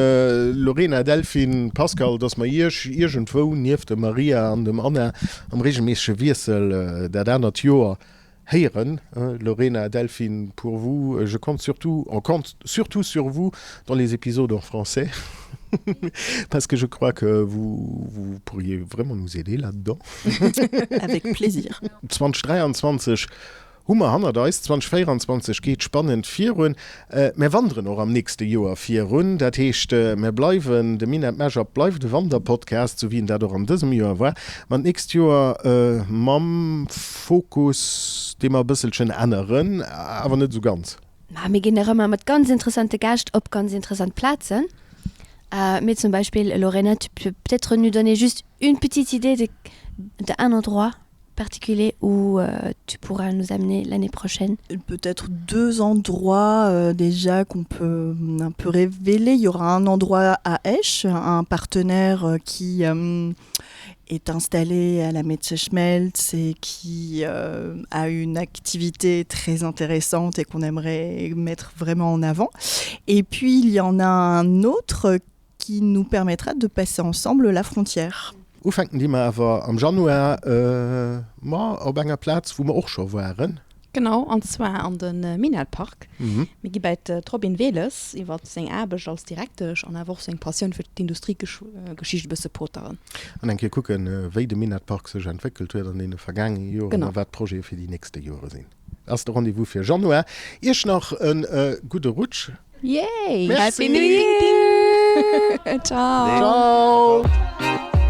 Lorena, Delphine, Pascal, dass mer Iech iergendwou nieft dem Maria an dem Anna am regelméissege Wiessel dat anert Joer héieren. Lorena, Delphine, pour vous, je compte surtout, on compte surtout sur vous dans les épisodes en français, parce que je crois que vous, vous pourriez vraiment nous aider là-dedans. Avec plaisir. 2023 Hu mer hannert eis. 2024 geet spannend virun. Mär wanderen och am nächste Joer virun. Dat heescht, mär bleiwen, de Minett Mashup bleift e Wanderpodcast, sou wéi en dat och an dësem Joer war. Ma d'nächst Joer mam Fokus, dee mer e bësselchen änneren, awer net esou ganz. Ma mir ginn nach ëmmer mat ganz interessante Gäscht op ganz interessant Plazen. Mee zum Beispill, Lorena, tu peux peut-être nous donner juste une petite idée de, de un endroit particulier où euh, tu pourras nous amener l'année prochaine Peut-être deux endroits euh, déjà qu'on peut un peu révéler. Il y aura un endroit à Esch, un partenaire euh, qui euh, est installé à la Metzeschmelz et qui euh, a une activité très intéressante et qu'on aimerait mettre vraiment en avant. Et puis il y en a un autre qui nous permettra de passer ensemble la frontière. Ufänken di mer awer am Januar, ma op enger Plaz, wou mer och scho waren. Genau, an zwar an de Minett-Park. Mir gi bäi d'Robin Wehles iwwer seng Aarbecht als Direktesch an awer och seng Passioun fir d'Industriegeschicht e bësse poteren. An eng Kéier kucken, wéi de Minett-Park sech entwéckelt huet an deene vergaangene Joren a wat d'Projete fir déi nächste Jore sinn. Ass de Rendez-vous fir Januar. Iech nach e gudde Rutsch. Yay! Merci. Happy New Year! Ciao! Ciao!